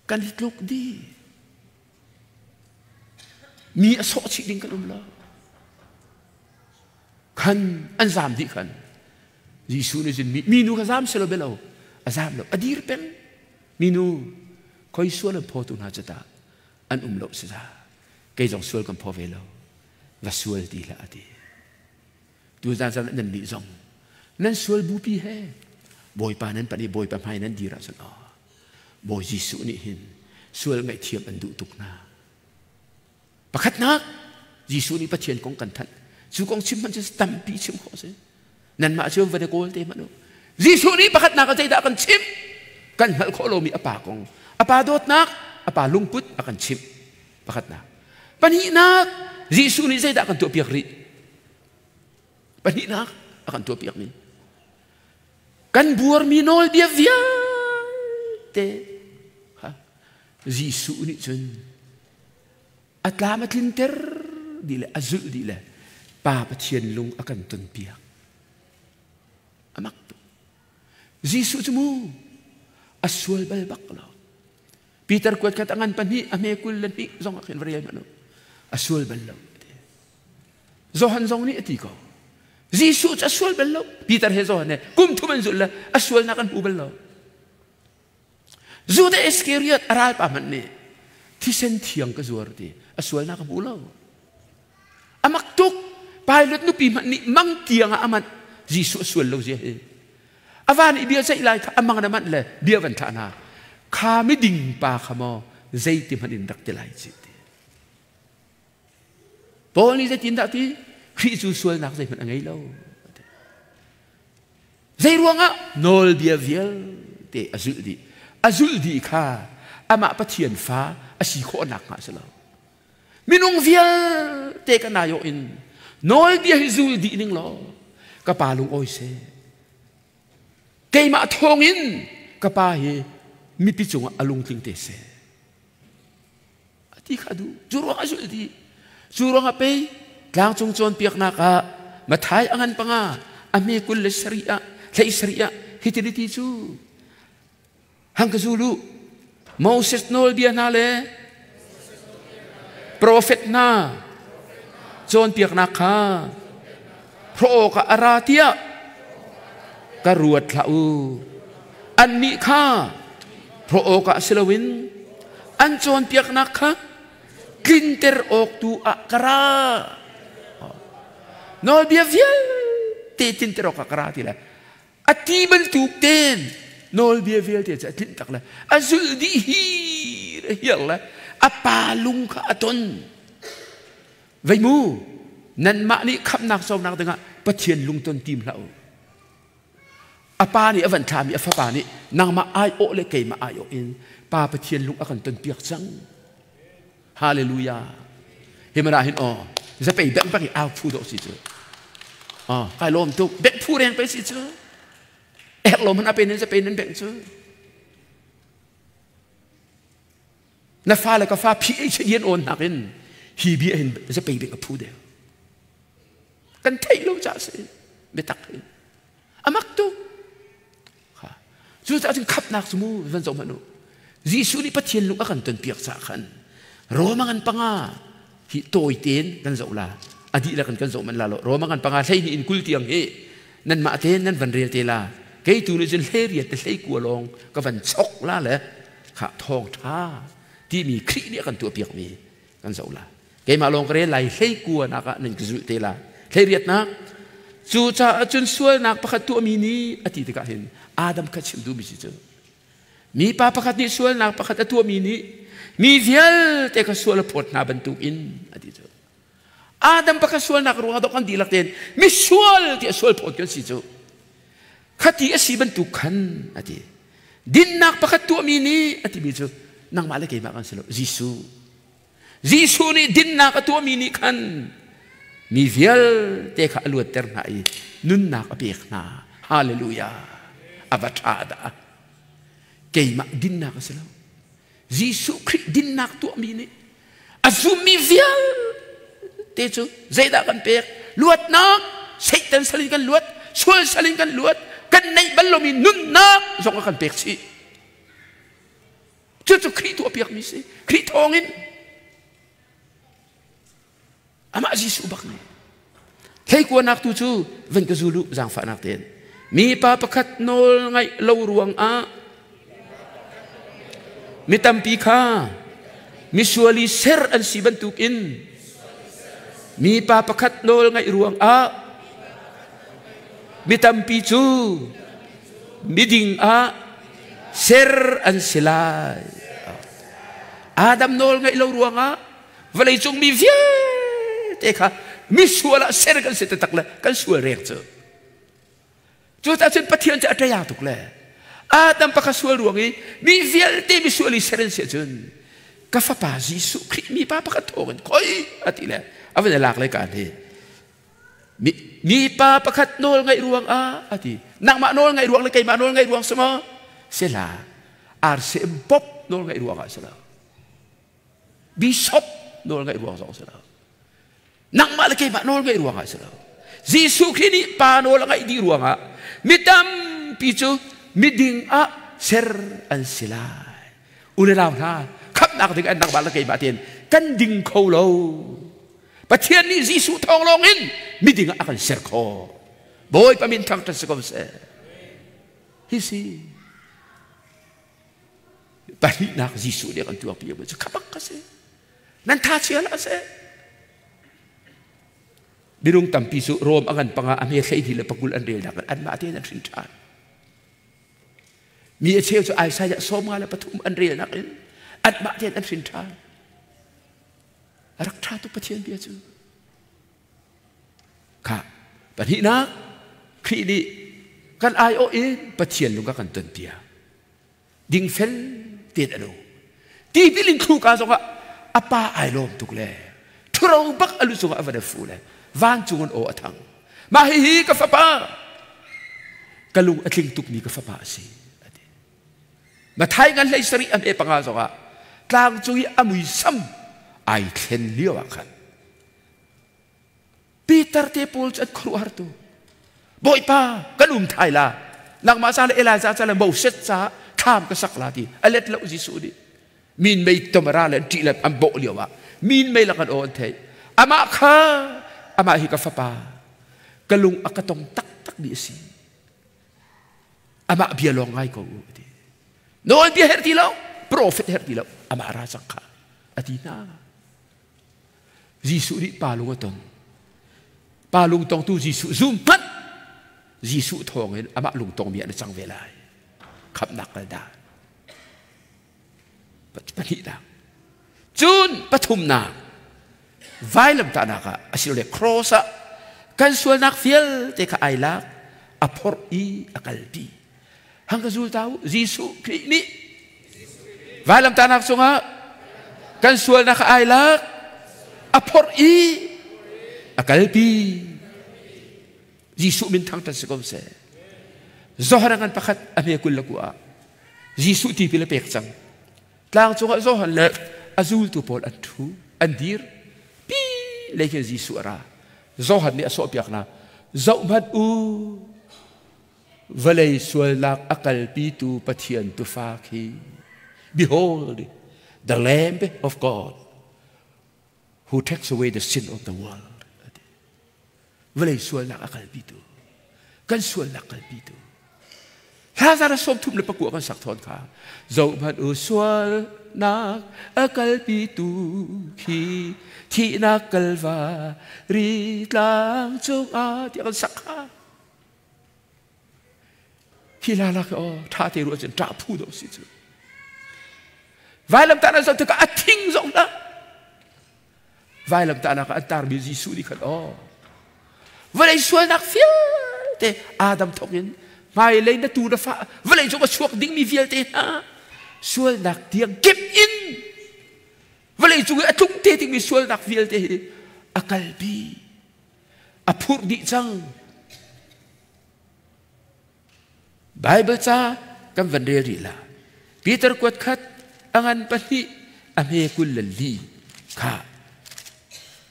Speaker 1: Kan i tluk dih. Mi a sawh chih ding kan um lo. Khan an zam dih khan. Jesuh nih cun mi nu kha zam selaw belo a zam lo a dir peng. Mi nu khoi sual an phawtu hna cu tah an um lo si za. Kei zong sual kan phaw ve lo. Va sual ti hlah a ti. Tuzan zan nan nih zong nan sual bupi he Bawipa nan pan i Bawipa hmai nan dir ahcun aw Bawi Jesuh nih hin sual ngaihthiam an duh tuk hna. Pakhatnak Jesuh nih Pathian kong kan thanh. Cu kong chim hmanh cu tampi chim khawh si. Nanmah cu van i kawl te hmanh u. Jesuh nih pakhatnak ah zeidah kan chimh? Kan hngalh khawh lomi a pa kong, a pa dawtnak, a pa lungput a kan chimh. Pakhatnak. Pahnihnak Jesuh nih zeidah kan tuahpiak rih? Pahnihnak a kan tuahpiakmi. Kan buarmi nawlbia vialte kha Jesuh nih cun a tlam a tlinter dih le a zulh dih le Pa Pathian lung a kan tonpiak. A mak tuk. Jesuh cu mu a sual bal bak lo. Peter kuat khat a ngan pahnih a hme kul le hnih zong ah khin va rel hmanh u. A sual bal lo. Johan zong nih a ti ko. Jesuh cu a sual bal lo. Peter he Johan he kum thum an zulh le a sualnak an hmu bal lo. Judah Iskariot a ralpa hmanh nih thisen thiang ka zuar ti a sualnak a hmu lo. A mak tuk. Pilate nupi hmanh nih mang tiang ah a manh. Jesuh a sual lo zia hi. A van i bia ceih lai kha a mang na manh le bia van thlah hna. Kha miding pa kha maw zeiti hmanh in rak ti lai ci ti. Paul nih zeitindah ti? Khrih cu sualnak zeihmanh a ngei lo. Zei ruangah nawlbia vialte a zulh dih. A zulh dih kha amah Pathian fa a si khawhnak hnga a si lo. Minung vialte kan aiawh in nawlbia hi zul dih ning law ka pa lung awi seh. Keimah thawngin ka pa hi mipi cungah a lungtling te seh. Ti kha duh. Cu ruang a zulh dih. Cu ruang ah pei tlangcung cawnpiaknak ah Mathai a ngan panga a hme 27 ah hlei sarih ah hitin ti cu hang ka zul u Moses nawlbia hna le profet hna cawnpiaknak kha hrawh awkah a ra tiah ka ruat hlah u annih kha hrawh awkah si loin an cawnpiaknak kha tlinter awk tu ah ka ra. Nawlbia vialte tlinter awkah ka ra ti le a ti bantuk ten nawlbia vialte cu a tlinh tak le a zulh dih hi hiar le a pa lung kha a ton. Vei mu nanmah nih khamhnak conak dingah Pathian lungton tim hlah u. A pa nih a van thlami a fapa nih nangmah aiawh le keimah aiawh in Pa Pathian lung a kan tonpiak cang. Hallelujah. Hi mana hin aw zapei bek bek i au phu dawh si cu. Oh, kai lawm tuk. Bek phu reng pe si cu. Ek lawm han ape nan zapei nan bek cu. Na fa le ka fa phi ei che yen on nak in hi bia hin zapei bek a phu deu. Kan theih lo ca si biatak hi. Amak tuk. Cucaah cun khapnak cu mu van zoh hmanh u. Jesuh nih Pathian lung a kan tonpiak caah khan Roma ngan panga hi tawi tein kan zoh la. A dihlak in kan zoh manh la lo. Roma ngan panga 12 in 20 tiang hi nanmah tein nan van rel te la. Kei tu nih cun 18 te 19 lawng ka van chok la le kha thawng ṭha timi Khrih nih a kan tuahpiakmi kan zoh la. Keimah lawng ka rel lai 19 nak ah nan ka zulh te la. Hleiriatnak cucaah cun sualnak pakhat tuahmi nih a ti tikah hin Adam kha chim duhmi si cu mipa pakhat nih sualnak pakhat a tuahmi nih Mi vialte kha sual a phawt hna bantukin a ti cu. Adam pakhat sualnak ruangah dok kan dihlak tein misual tiah sual phawt kan si cu. Khati a si bantuk khan a ti. Dinnak pakhat tuahmi nih a timi cu nangmah le keimah kan si lo Jesuh. Jesuh nih dinnak a tuahmi nih khan mi vialte kha a luatter hna i nunnak a pek hna. Hallelujah. A va ṭha dah. Keimah dinnak a si lo. Jesuh Khrih dinnak tuahmi nih a zummi vialte cu zeidah kan pek? Luatnak, Satan sal in kan luat, sual sal in kan luat, kan neih bal lomi nunnak zong a kan pek chih. Cucu Khrih tuahpiakmi si. Khrih thawngin amah Jesuh bak nih thleikuanak tu cu van ka zul u zaangfahnak tein mipa pakhat nawl ngaih lo ruangah mi tampi kha misual i ser an si bantukin mipa pakhat nawl ngaih ruangah mi tampi cu miding ah ser an si lai. Adam nawl ngaih lo ruangah vawleicung mi vialte kha misual ah ser kan si taktak le kan sual reng cu. Cucaah cun Pathian cu a ṭaya tuk le Adam pakhat sual ruang i mi vialte misual i ser an si ahcun ka fapa Jesuh Khrih mi pa pakhat thawng in khoi a ti le a van i lak le kaan hi Mipa pakhat nawl ngaih ruangah a ti. Nangmah nawl ngaih ruang le keimah nawl ngaih ruang si maw? Si hlah. RCM pop nawl ngaih ruangah si lo. Bishop nawl ngaih ruang zong si lo. Nangmah le keimah nawl ngaih ruangah si lo. Jesuh Khrih nih pa nawl a ngaih dih ruangah mi tampi cu miding ah ser an si lai. U le nau hna, khamhnak ding an nangmah le keimah tein kan ding kho lo. Pathian nih Jesuh thawng lawng in miding ah a kan ser khawh. Bawipa min thangṭhat si ko seh. Hi si pahnihnak Jesuh nih a kan tuahpi cu khabak ka si. Nan tha chia hlah seh. Minung tampi cu Rom a ngan panga a hme 12 le pakul an relnak in anmah tein an hrin ṭhan. Mi a cheu cu Isaiah 53 an relnak in anmah tein an hrin ṭhan. A rak ṭha tuk Pathian bia cu. Kha pahnihnak Khrih nih kan aiawh in Pathian lung a kan tonpiak. Dingfel tein a lo. Tipil in thluka zongah a pa ai lawm tuk le ṭhuro bak a lu cungah a van fu le vancung in aw a thang. Mah hihi ka fapa ka lung a tling tukmi ka fapa a si. Mathai ngan hlei sarih a hme panga zongah tlang cung i a muisam ai thlen lio ah khan Peter te pawl cu an khuaruahhar tu Bawipa kan um thai la nangmah ca le Elijah ca le Moses ca thlam ka sak la ti a let lo Jesuh nih min mei tomara le an ṭih le an bawh lio ah min mei lak an aw an theih amah kha amah hi ka fapa ka lung a ka tong taktak mi a si Amah bia lawng ngai ko u a ti. Nawlbia herh ti lo, profet herh ti lo, amah ra cang kha a ti hna. Jesuh nih pa lung a ton. Pa lung tongtu Jesuh zum hmanh Jesuh thawngin amah lung tongmi an cang ve lai. Khamhnak kal dan. Pahnihnak. Cun pathumnak vailamtahnak ah asilole cross ah kan sualnak vialte kha ai lak a phorh i a kalpi. Hang ka zul ta u Jesuh Khrih nih vailamtahnak cungah kan sualnak kha ai lak a phorh i a kalpi. Jesuh min thangṭhat si ko seh. Johan ngan pakhat a hme kul le kua ah Jesuh tipil a pek cang. Tlang cungah Johan le a zultu pawl an ṭhu, an dir. Pi lei khin Jesuh a ra. Johan nih a sawhpiak hna. Zohhmanh u, vawlei sualnak a kalpitu Pathian tufa khi. Behold, the Lamb of God who takes away the sin of the world. Vawlei sualnak a kalpitu kan sualnak kalpitu hla zara 39 kan sak thawn kha zohhmanh u sualnak a kalpitu khi thihnak kalva ri tlang cungah tiah kan sak kha hi la lak aw tha te ruah cun ṭah phu do si cu. Vailamtahnak zoh tikah a thing zong hlah. Vailamtahnak ah an tarmi Jesuh nih khan aw vawlei sualnak vialte Adam thawk in hmailei na tu na fa vawlei cung a chuak dingmi vialte hna sualnak tiang kip in vawlei cung i a tlung te dingmi sualnak vialte hi a kalpi a phurh dih cang. Baibal ca kan van rel rih la. Peter kuat khat a ngan pahnih a hme 24 kha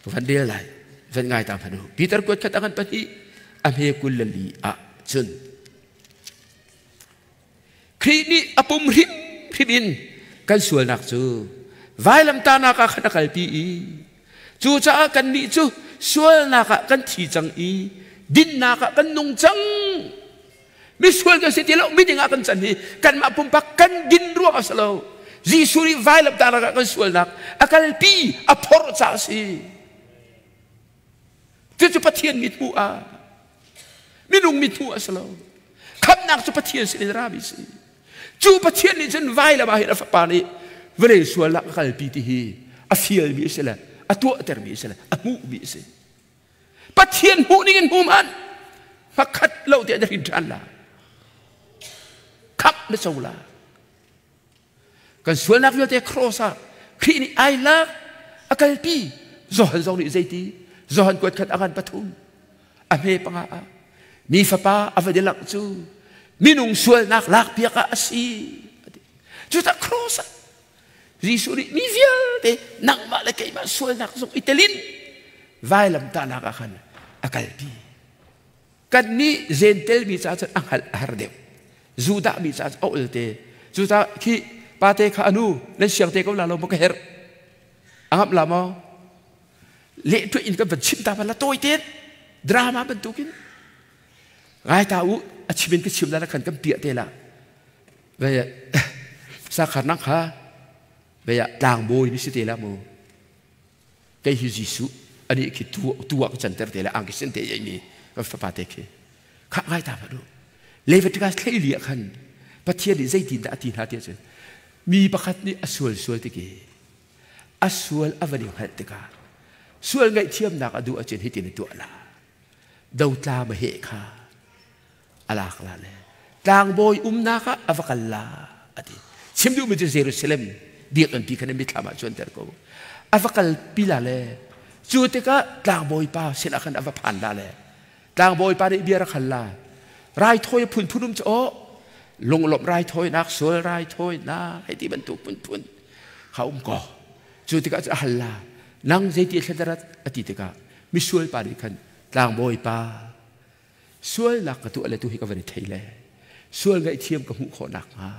Speaker 1: van rel lai van ngai ta hmanh u. Peter kuat khat a ngan pahnih a hme 24 ah cun Khrih nih a pum hrimhrim in kan sualnak cu vailamtahnak ah khan a kalpi i cucaah kannih cu sualnak ah kan thi cang i dinnak ah kan nung cang. Misual kan si ti lo, miding ah kan can hi kanmah pumpak kan din ruang a si lo. Jesuh nih vailamtahnak ah kan sualnak a kalpi, a phorh caah a si. Cucu Pathian mithmuh ah minung mithmuh a si lo. Khamhnak cu Pathian sin in rami si. Cu Pathian nih cun vailam ah hin a fapa nih vawlei sualnak a kalpi ti hi a fialmi a si le a tuahtermi a si le a hmuhmi a si. Pathian hmuh ning in hmu hmanh hmakhat lo tiah na hrin ṭhan la. Khamh na co la. Kan sualnak vialte cross ah Khrih nih ai lak a kalpi. Johan zong nih zeiti Johan kuat khat a ngan pathum a hme panga ah mi fapa a va dilak cu minung sualnak lak piak ah a si. Cucah cross ah Jesuh nih mi vialte nangmah le keimah sualnak zong i telin vailamtahnak ah khan a kalpi. Kannih Gentel mi caah cun a hngalh a har deuh. Judah mi caah a ol te. Cucaah khi pate kha anu nan siang te ko la lo maw ka herh. A ngamh la maw? Leh tuah in kan van chim ta la tawi te drama bantukin ngai ta u a chim in ka chim la khan kan piah te la ve sakhar nang kha ve tlangbawi ni si te la mu Kei hi Jesuh anih khi tu ah ka canter te le angki sen te mi kan fapa te khi kha ngai ta hmanh u. Leviticus 14 ah khan Pathian nih zeitin dah a ti hna ti ahcun mi pakhat nih a sual sual tik i a sual a van i hngalh tikah sual ngaihthiamnak a duh ahcun hitin a tuah la dotla maheh kha a lak la le tlangbawi umnak ah a va kal la a ti chim duhmi cu Jerusalem biakinn pi khan mithlam ah cuanter ko a va kal pi la le cu tikah tlangbawi pa sinah khan a va phan la le tlangbawi pa nih bia rak hal la raithawi phunphun um cu aw lunglawmh raithawinak sual raithawinak hei ti bantuk phunphun kha um ko cu tikah cu a hal la nang zeiti thla a ti tikah misual pa nih khan tlangbawi pa Sualnak ka tuah le tu hi ka van i thei le sual ngaihthiam ka hmuh khawh nakhnga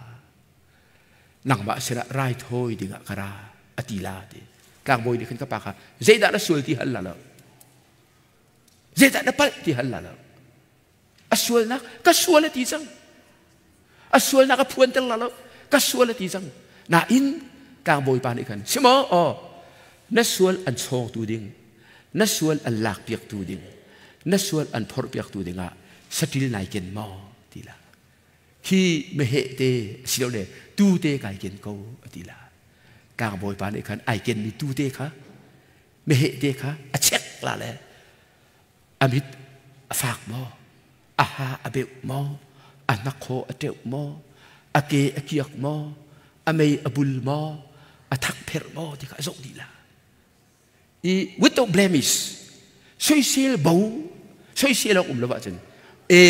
Speaker 1: nangmah sinah raithawi dingah ka ra a ti la ti. Tlangbawi nih khan ka pa kha zeidah na sual ti hal la lo. Zeidah na palh ti hal la lo. A sualnak ka sual a ti cang. A sualnak a phuanter la lo. Ka sual a ti cang. Nain tlangbawi pa nih khan si maw aw na sual an chawngtu ding na sual an lakpiaktu ding na sual an phorhpiaktu dingah saṭil nai ken maw ti la khi meheh te asilole tu te kai ken ko a ti la tlangbawi pa nih khan ai kenmi tu te kha meheh te kha a chek la le a mit a fak maw a ha a beuh maw a hnakhaw a teuh maw a ke a kiak maw a mei a bul maw a thak pherh maw ti kha a zoh dih la i without blemish soisel bo soisel awk um lo ahcun e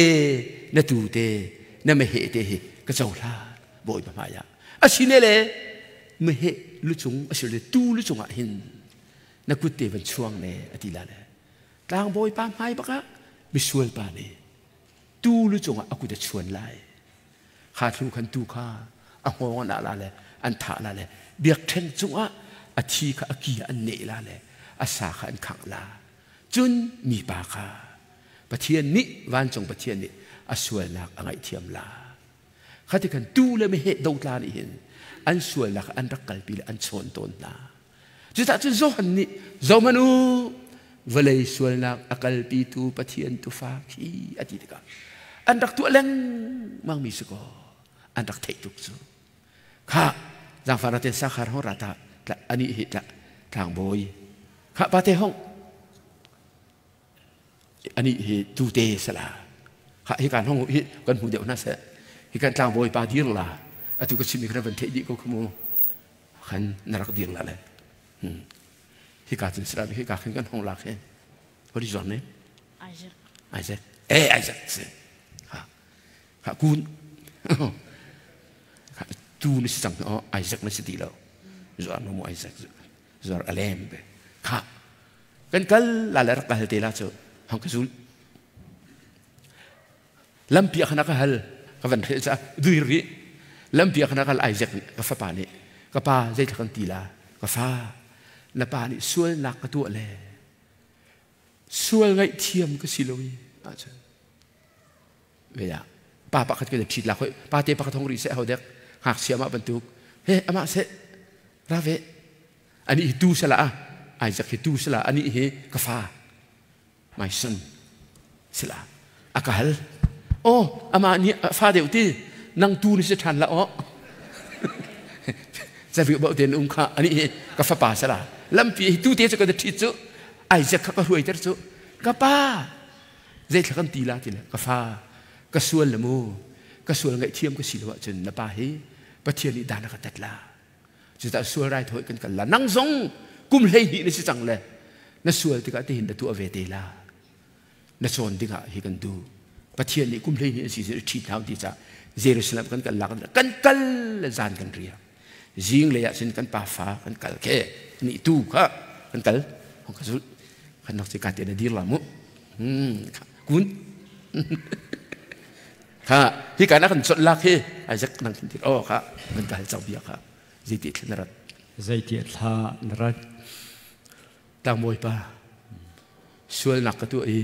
Speaker 1: na tu te na meheh te hi ka cohlan bawipa hmai ah asine le meheh lucung asile tu lucung ah hin na kut te van chuang ne a ti la le tlangbawi pa hmai bak ah misual pa nih tu lu cungah a kut a chuan lai kha thlu khan tu kha a hngawng an ah la le an thah la le biakṭheng cungah a thi kha a ki an neh la le a sa kha an khangh la cun mipa kha Pathian nih vancung Pathian nih a sualnak a ngaihthiam la khati khan tu le meheh dotla nih hin an sualnak an rak kalpi le an chawn tawn hna Cucaah cun Johan nih zohhmanh u vawlei sualnak a kalpitu Pathian tufa khi a ti tikah an rak tuah lengmang mi si kaw an rak theih tuk cu. Kha Zaangfah raten sakhar hong ra ta ani hi tla tlangbawi. Kha pa te hong ani hi tu te sala. Kha hi kan hong hi kan hmu deuh na se. Hi kan tlangbawi pa dir la. Atu ka chimmi kan van theih dih ko khamu. Khan na rak dir la le. Hi ka cun sala hi ka khin kan hong lak he. What is your name?
Speaker 2: Isaac.
Speaker 1: Isaac. Eh Isaac. Ha. Ha kun. Tu na si cang oh Isaac na si ti lo. Zuar no mu Isaac. Zuar alem be. Kha. Kan kal la le rak hal te la chu. Hong ka zul. Lampi khana ka hal ka van hrel cha dui ri. Lampi khana kal Isaac ka fapa nih ka pa zei kan ti la ka fa na pa nih sual nak ka tuah le sual ngaihthiam ka si lo i ahcun ve ah pa pakhat ka ṭhit lak hoi pa te pakhat hong ri seh ho dek ngakchia mah bantuk he amah seh ra ve ani hi tu sala a Isaac hi tu sala ani hi ka fa my son sila a ka hal oh amah nih fa deuh ti nang tu ni si ṭhan la oh zavi bo ten um kha ani hi ka fapa sala lampi hi tu te cu ka ṭhit cu Isaac kha ka hruai ter cu ka pa zeithla kan ti la ti le ka fa ka sual le mu ka sual ngaihthiam ka si lo ahcun na pa hi Pathian nih dan a ka tat la cucaah sual rai thawi kan kal la nang zong kum 12 na si cang le na sual tikah tihin na tuah ve te la na cawn dingah hi kan duh Pathian nih kum 12 na si ṭhi hau ti ca Jerusalem kan kal la kan kal le zan kan ria zing lei ah cun kan pa fa kan kal ke ni tu kha kan kal hong ka zul kan nok ka te na dir la mu kun kha hi ka na kan chot lak hi Isaac nang kin oh kha kan kal chau bia kha zeiti thla na rat
Speaker 3: zeiti thla na rat
Speaker 1: tang bawipa sualnak ka tuah i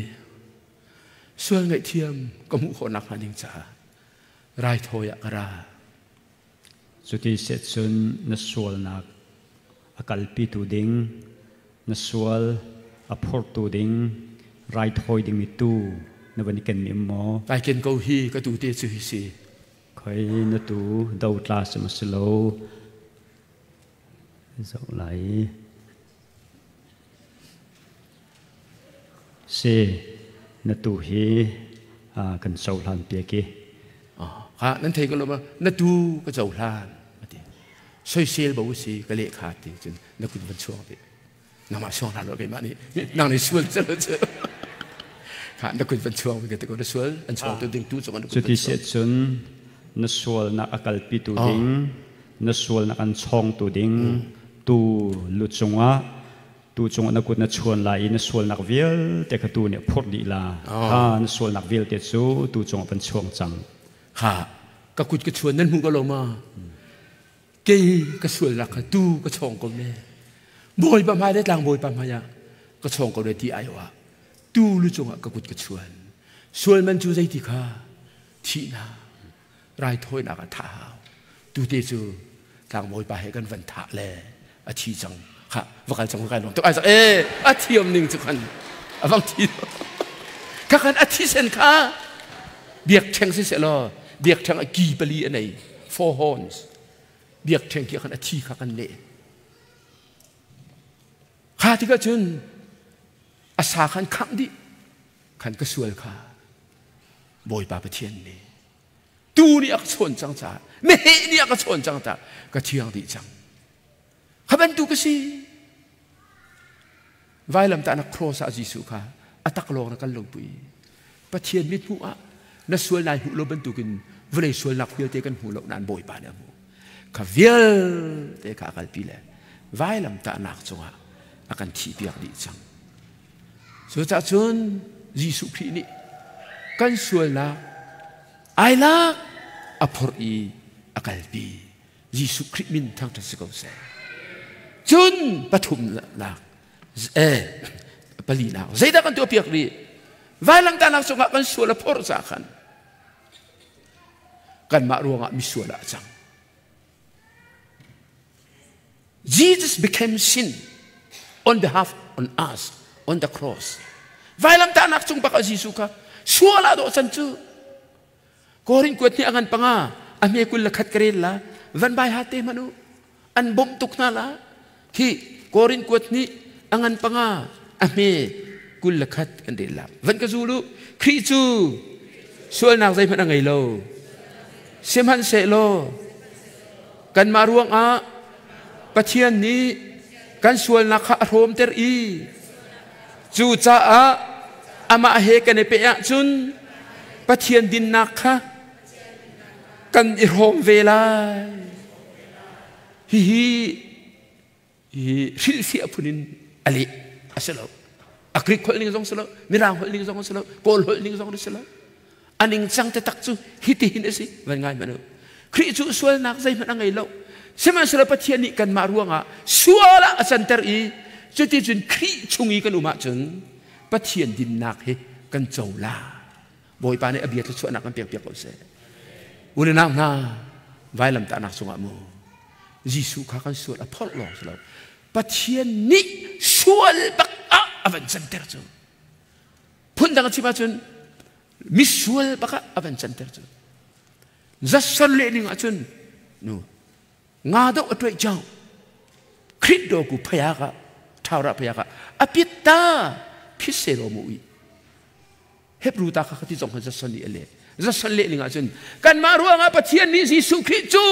Speaker 1: sual ngaihthiam ka hmuh khawh nakhnga ding caah raithawi ah ka ra.
Speaker 3: Cuti set cun na sualnak a kalpitu ding, na sual a phortu ding, raithawi dingmi tu na van i ken mi maw?
Speaker 1: Kai ken ko hi ka tu te cu hi si.
Speaker 3: Khoi na tu do tla si ma si lo. Zoh lai. Si, na tu hi kan cohlan piak i.
Speaker 1: Ha, nan thei ko lo ma na tu ka cohlan ati. Soisel bo si ka leh kha ti cun na kut van chuang ti. Nangmah suang hlah lo keimah nih nang nih sual cel cu. Kha na kut van chuang ka ti ko na sual an chuang tu ding tu cung an kut.
Speaker 3: Cuti si cun na sual na a kalpi tu ding na sual na kan chawngtu ding tu lu cungah tu cungah na kut na chuan lai i na sualnak vialte kha tu nih a phurh dih la kha na sualnak vialte cu tu cungah van chuang cang
Speaker 1: ha ka kut ka chuan nan hmu ko lo ma kei ka sualnak kha tu ka chawng ko ne bawipa hmai le tlang bawipa hmai ah ka chawng ko ne ti ai wa tu lu cungah ka kut ka chuan sual man cu zeiti kha thihnak raithawinak ah thah hau tute cu tlangbawi pa he kan van thah le a thi cang kha va kal cang kai lawm tuk ai sak e a thiam ning cu khan a vang thi kha khan a thisen kha biak ṭheng si seh law biak ṭheng a ki pali a nei four horns biak ṭheng ki khan a thi kha kan leh kha tikah cun a sa khan khangh dih khan ka sual kha Bawipa Pathian nih tu nih a ka chawn cang caah meheh nih a ka chawn cang caah ka thiang dih cang kha bantuk ka si vailamtahnak cross ah Jesuh kha a tak lawng na kal lo pui Pathian mit hmuh ah na sual nai hmuh lo bantukin vawlei sualnak vialte kan hmu lo nain Bawipa nih a hmuh kha vialte kha a kalpi le vailamtahnak cungah a kan thihpiak dih cang Cucaah cun Jesuh Khrih nih kan sualnak ai lak a phorh i a kalpi. Jesuh Khrih min thangṭhat si ko seh. Cun pathumnak palinak zeidah kan tuahpiak rih? Vailamtahnak cungah kan sual a phorh caah khan kanmah ruangah misual ah a cang. Jesus became sin on behalf on us on the cross. Vailamtahnak cung bak ah Jesuh kha sual ah dawh can cu Korin kuat ni angan panga a hme 21 ka rel la van bai ha te manu. An bawmh tuk hna la. Khi Korin kuat nih a ngan panga a hme 21 kan rel la. Van ka zul u. Khrih cu sualnak zeihmanh a ngei lo. Sihmanhsehlaw kanmah ruangah Pathian nih kan sualnak kha a hrawmter i cucaah amah he kan i peh ahcun Pathian dinnak kha kan i hrawm ve lai. Hihi hi hrilhfiah phun in a leh a si lo. A Greek holh ning zong si lo, Mirang holh ning zong si lo, Kawl holh ning zong si lo. A ningcang taktak cu hitihin a si. Van ngai hmanh u. Khrih cu sualnak zeihmanh a ngei lo. Sihmanhsehlaw Pathian nih kanmah ruangah sual ah a canter i cuticun Khrih chung i kan um ahcun Pathian dinnak hi kan co la. Bawipa nih a bia thluachuahnak kan pekpiak ko seh. U le nau hna, vailamtahnak cungah mu Jesuh kha kan sual a phorh lawng si lo. Pathian nih sual bak ah a van canter cu. Phundang a chim ahcun misual bak ah a van canter cu. Zasar leh ning ahcun nu nga do a tuai chang Krit do ku phaya ka thawra phaya ka apit ta phise ro mu i Hebrew ta kha khati zong khan zasan nih a leh. Zasan leh ning ahcun kanmah ruangah Pathian nih Jesuh Khrih cu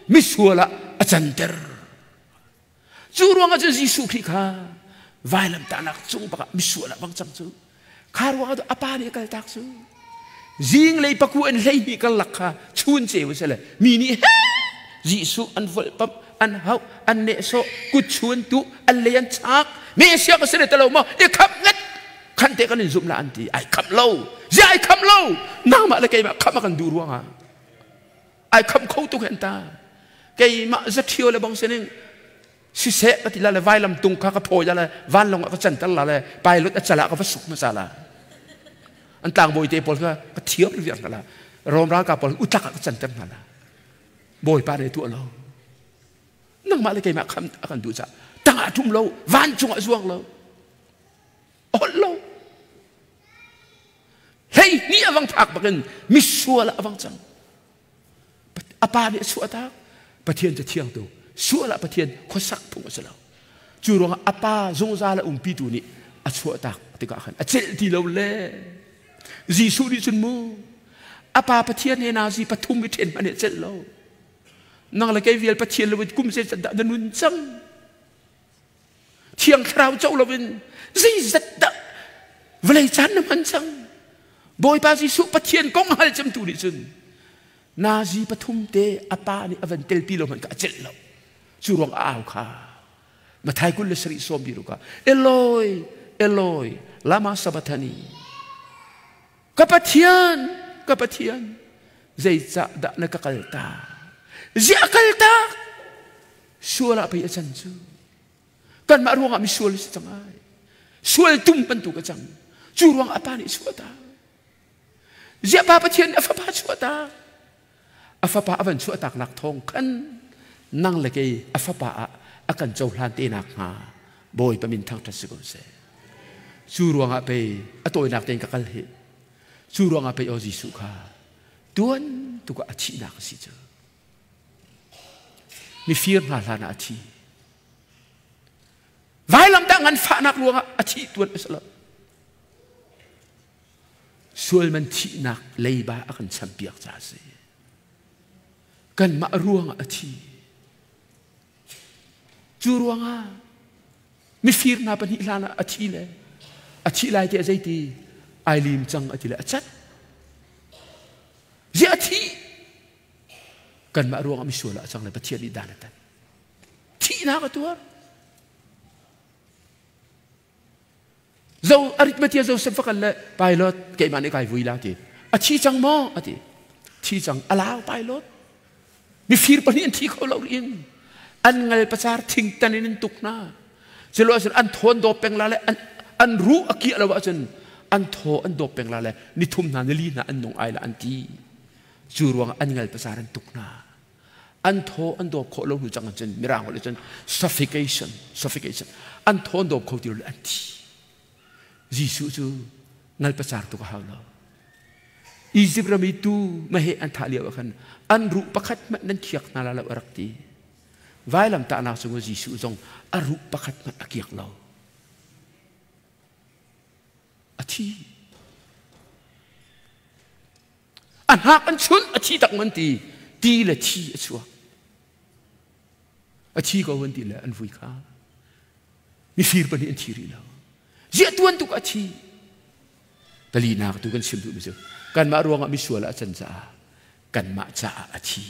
Speaker 1: misual ah a canter. Cu ruangah cun Jesuh Khrih kha vailamtahnak cung bakah misual ah bang cang cu. Kha ruangah a pa nih a kaltak cu. Zinglei paku an 12 karlak kha chun ceu a si le mi nih he Jesuh an volhpamh an hauh an nehsawh kut chuan tu an lei an chak Messiah ka si le talo maw i khamh ngat khan te kan in zumh la an ti ai khamh lo zia ai khamh lo nangmah le keimah khamh a kan duh ruangah ai khamh kho tuk hen ta keimah zathio le bang sining siseh ka ti la le vailam tung kha ka phawi la le vanlong ah ka canter la le pilot a cala ka va suk hmasa la an tlangbawi te pawl kha ka thiam viar hna la Rom ralkap pawl utlak ah ka canter hna la Bawipa nih tuah lo nangmah le keimah kham a kan duh caah tangah ṭum lo vancung ah zuang lo a holh lo 12 a vang phak bakin misual ah a vang cang a pa nih a chuah tak Pathian cu thiang tu sual ah Pathian khuasak phung a si lo cu ruangah a pa zungzal a umpi tu nih a chuah tak tikah khan a celh ti lo le Jesuh nih cun mu a pa Pathian he nazi pathum i ṭhen hmanh he celh lo nang le kei vial Pathian lo in kum zeizat dah na nun cang Thiang Thlarau co loin zeizat dah vawlei caan na hman cang Bawipa Jesuh Pathian kong hal cemtu nih cun nazi pathum te a pa nih a van telpi lo hmanh kha a celh lo cu ruang a au kha Mathai 27 sawm ka Eloi Eloi lama sabathani ka Pathian ka Pathian zeicah dah na ka kaltak ziah kaltak Sual ah pei a can cu. Kanmah ruangah misual si cang ai. Sual tum bantuk a cang. Cu ruang a pa nih chuah ta. Ziah pa Pathian nih a fapa chuah ta. A fapa a van chuah tak nak thawng khan nang le kei a fapa ah a kan cohlan te nak hnga Bawipa min thangṭhat si ko seh. Cu ruangah pei a tawinak tein ka kal hi. Cu ruangah pei aw Jesuh kha tuan tuk ah a thihnak a si cu. Mifir hna hlan ah a thi. Vailamtah nganfahnak ruangah a thih tuan a si lo. Sual man thihnak leiba a kan champiak ca a si. Kanmah ruangah a thi. Cu ruangah mifir hna pahnih hlan ah a thi le a thih lai te a zeiti ai lim cang a ti le a cat. Ziah a thih? Kanmah ruangah misual ah a cang le Pathian nih dan a tan. Thihnak a tuar. Zo Arithmetia Joseph fakal le pilot keimah nih kai vui la ti. A thi cang maw? A ti. Thi cang. A lau pilot. Mifir pahnih an thi kho lo in an ngal pacar thingtan in an tuk hna. Culo ahcun an thawn dawp peng la le an ruh a kiah lo ahcun an thaw an dawp peng la le nithum hna nili hna an nung ai la an ti. Cu ruangah an ngal pacar an tuk hna. An thaw an dawp khawh lo hnu cang cun mirang holh cun suffocation suffocation an thaw an dawp kho ti lo an thi. Jesuh cu ngal pacar tuk a hau lo. Egypt ram i tu mahe an thah lio ah khan an ruh pakhat hmanh nan khiak hna la lo a rak ti. Vailamtahnak cung Jesuh zong a ruh pakhat hmanh a kiak lo. A thi. A hnak an chunh, a thi tak man ti. Ti le thi a chuak. A thi ko an ti le an vui kha. Mifir pahnih an thi rih lo. Ziah tuan tuk a thi. Palinak tu kan chim duhmi cu kanmah ruangah misual ah a can caah kanmah caah a thi.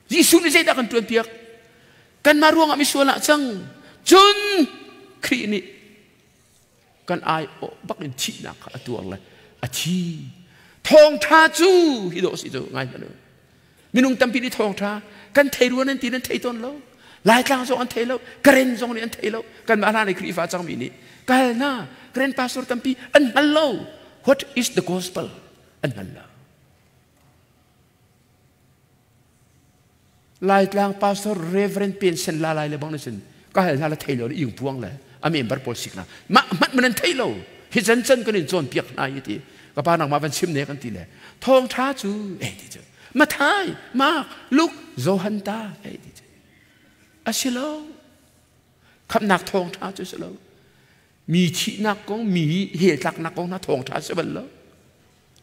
Speaker 1: Jesuh nih zeidah kan ṭuanpiak? Kanmah ruangah misual ah cang. Cun Khrih nih kan aiawh bak in thihnak kha a tuar le a thi. Thawngṭha cu hi dawh si cu ngai hmanh u. Minung tampi nih thawngṭha kan thei rua nan ti nan thei tawn lo. Laitlang zong an thei lo, Karen zong nih an thei lo. Kanmah hlan i Khrihfa cangmi nih kal hna, Karen pastor tampi an hngal lo. What is the gospel? An hngal lo. Laitlang pastor Reverend Pensen la lai le bang na cun ka hal hna la thei lo le ing puang le a member pawl sik na mah hmanh man an thei lo hi can can kan in cawn piak hna i ti ka pa nangmah van chim ne kan ti le thawng tha cu eh ti cu Mathai Mark Luke Johan ta eh ti cu a si lo khamnak thawng tha cu si lo mi thihnak kong mi he tlaknak kong hna thawng tha si bal lo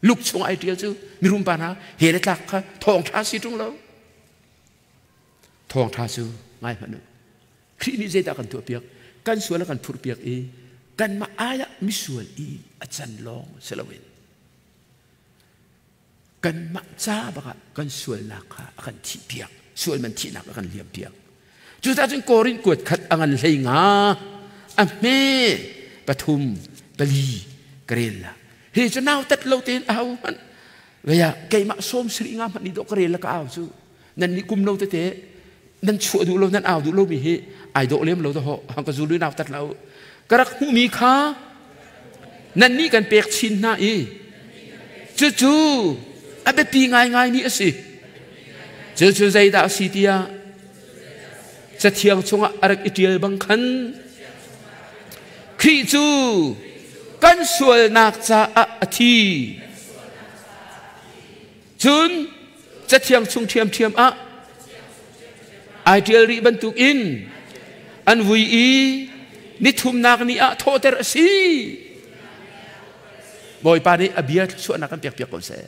Speaker 1: Luk chung ai ṭial cu mirum pa hna he le tlak kha thawngṭha si ṭung lo. Thawngṭha cu ngai hmanh u. Khrih nih zeidah kan tuahpiak? Kan sual a kan phurhpiak i kanmah ai ah misual i a can lawng si loin kanmah ca bakah kan sualnak kha a kan thihpiak. Sual man thihnak a kan liampiak. Cucaah cun Korin kuat khat a ngan hlei nga a hme pathum pali ka rel la. Hi cu nautat lo tein a ho hmanh veia keimah sawm sari nga hmanh nih dawh ka rel la ka au cu nan nih kum lo tete nan chuah duh lo nan au duh lomi hi ai dawh lem lo dawh hang ka zulu nautat lo ka rak hmuhmi kha nan nih kan pek chin hna i cucu a biapi ngaingaimi a si. Cucu zeidah a si tiah Cathiang chungah a rak i ṭial bang khan Khrih cu kan sualnak caah a thi. Cun Cathiang chung ṭhiamṭhiam ah ai ṭial rih bantukin an vui i nithumnak ni ah thawhter a si. Bawipa nih a bia thluachuahnak kan pekpiak ko seh.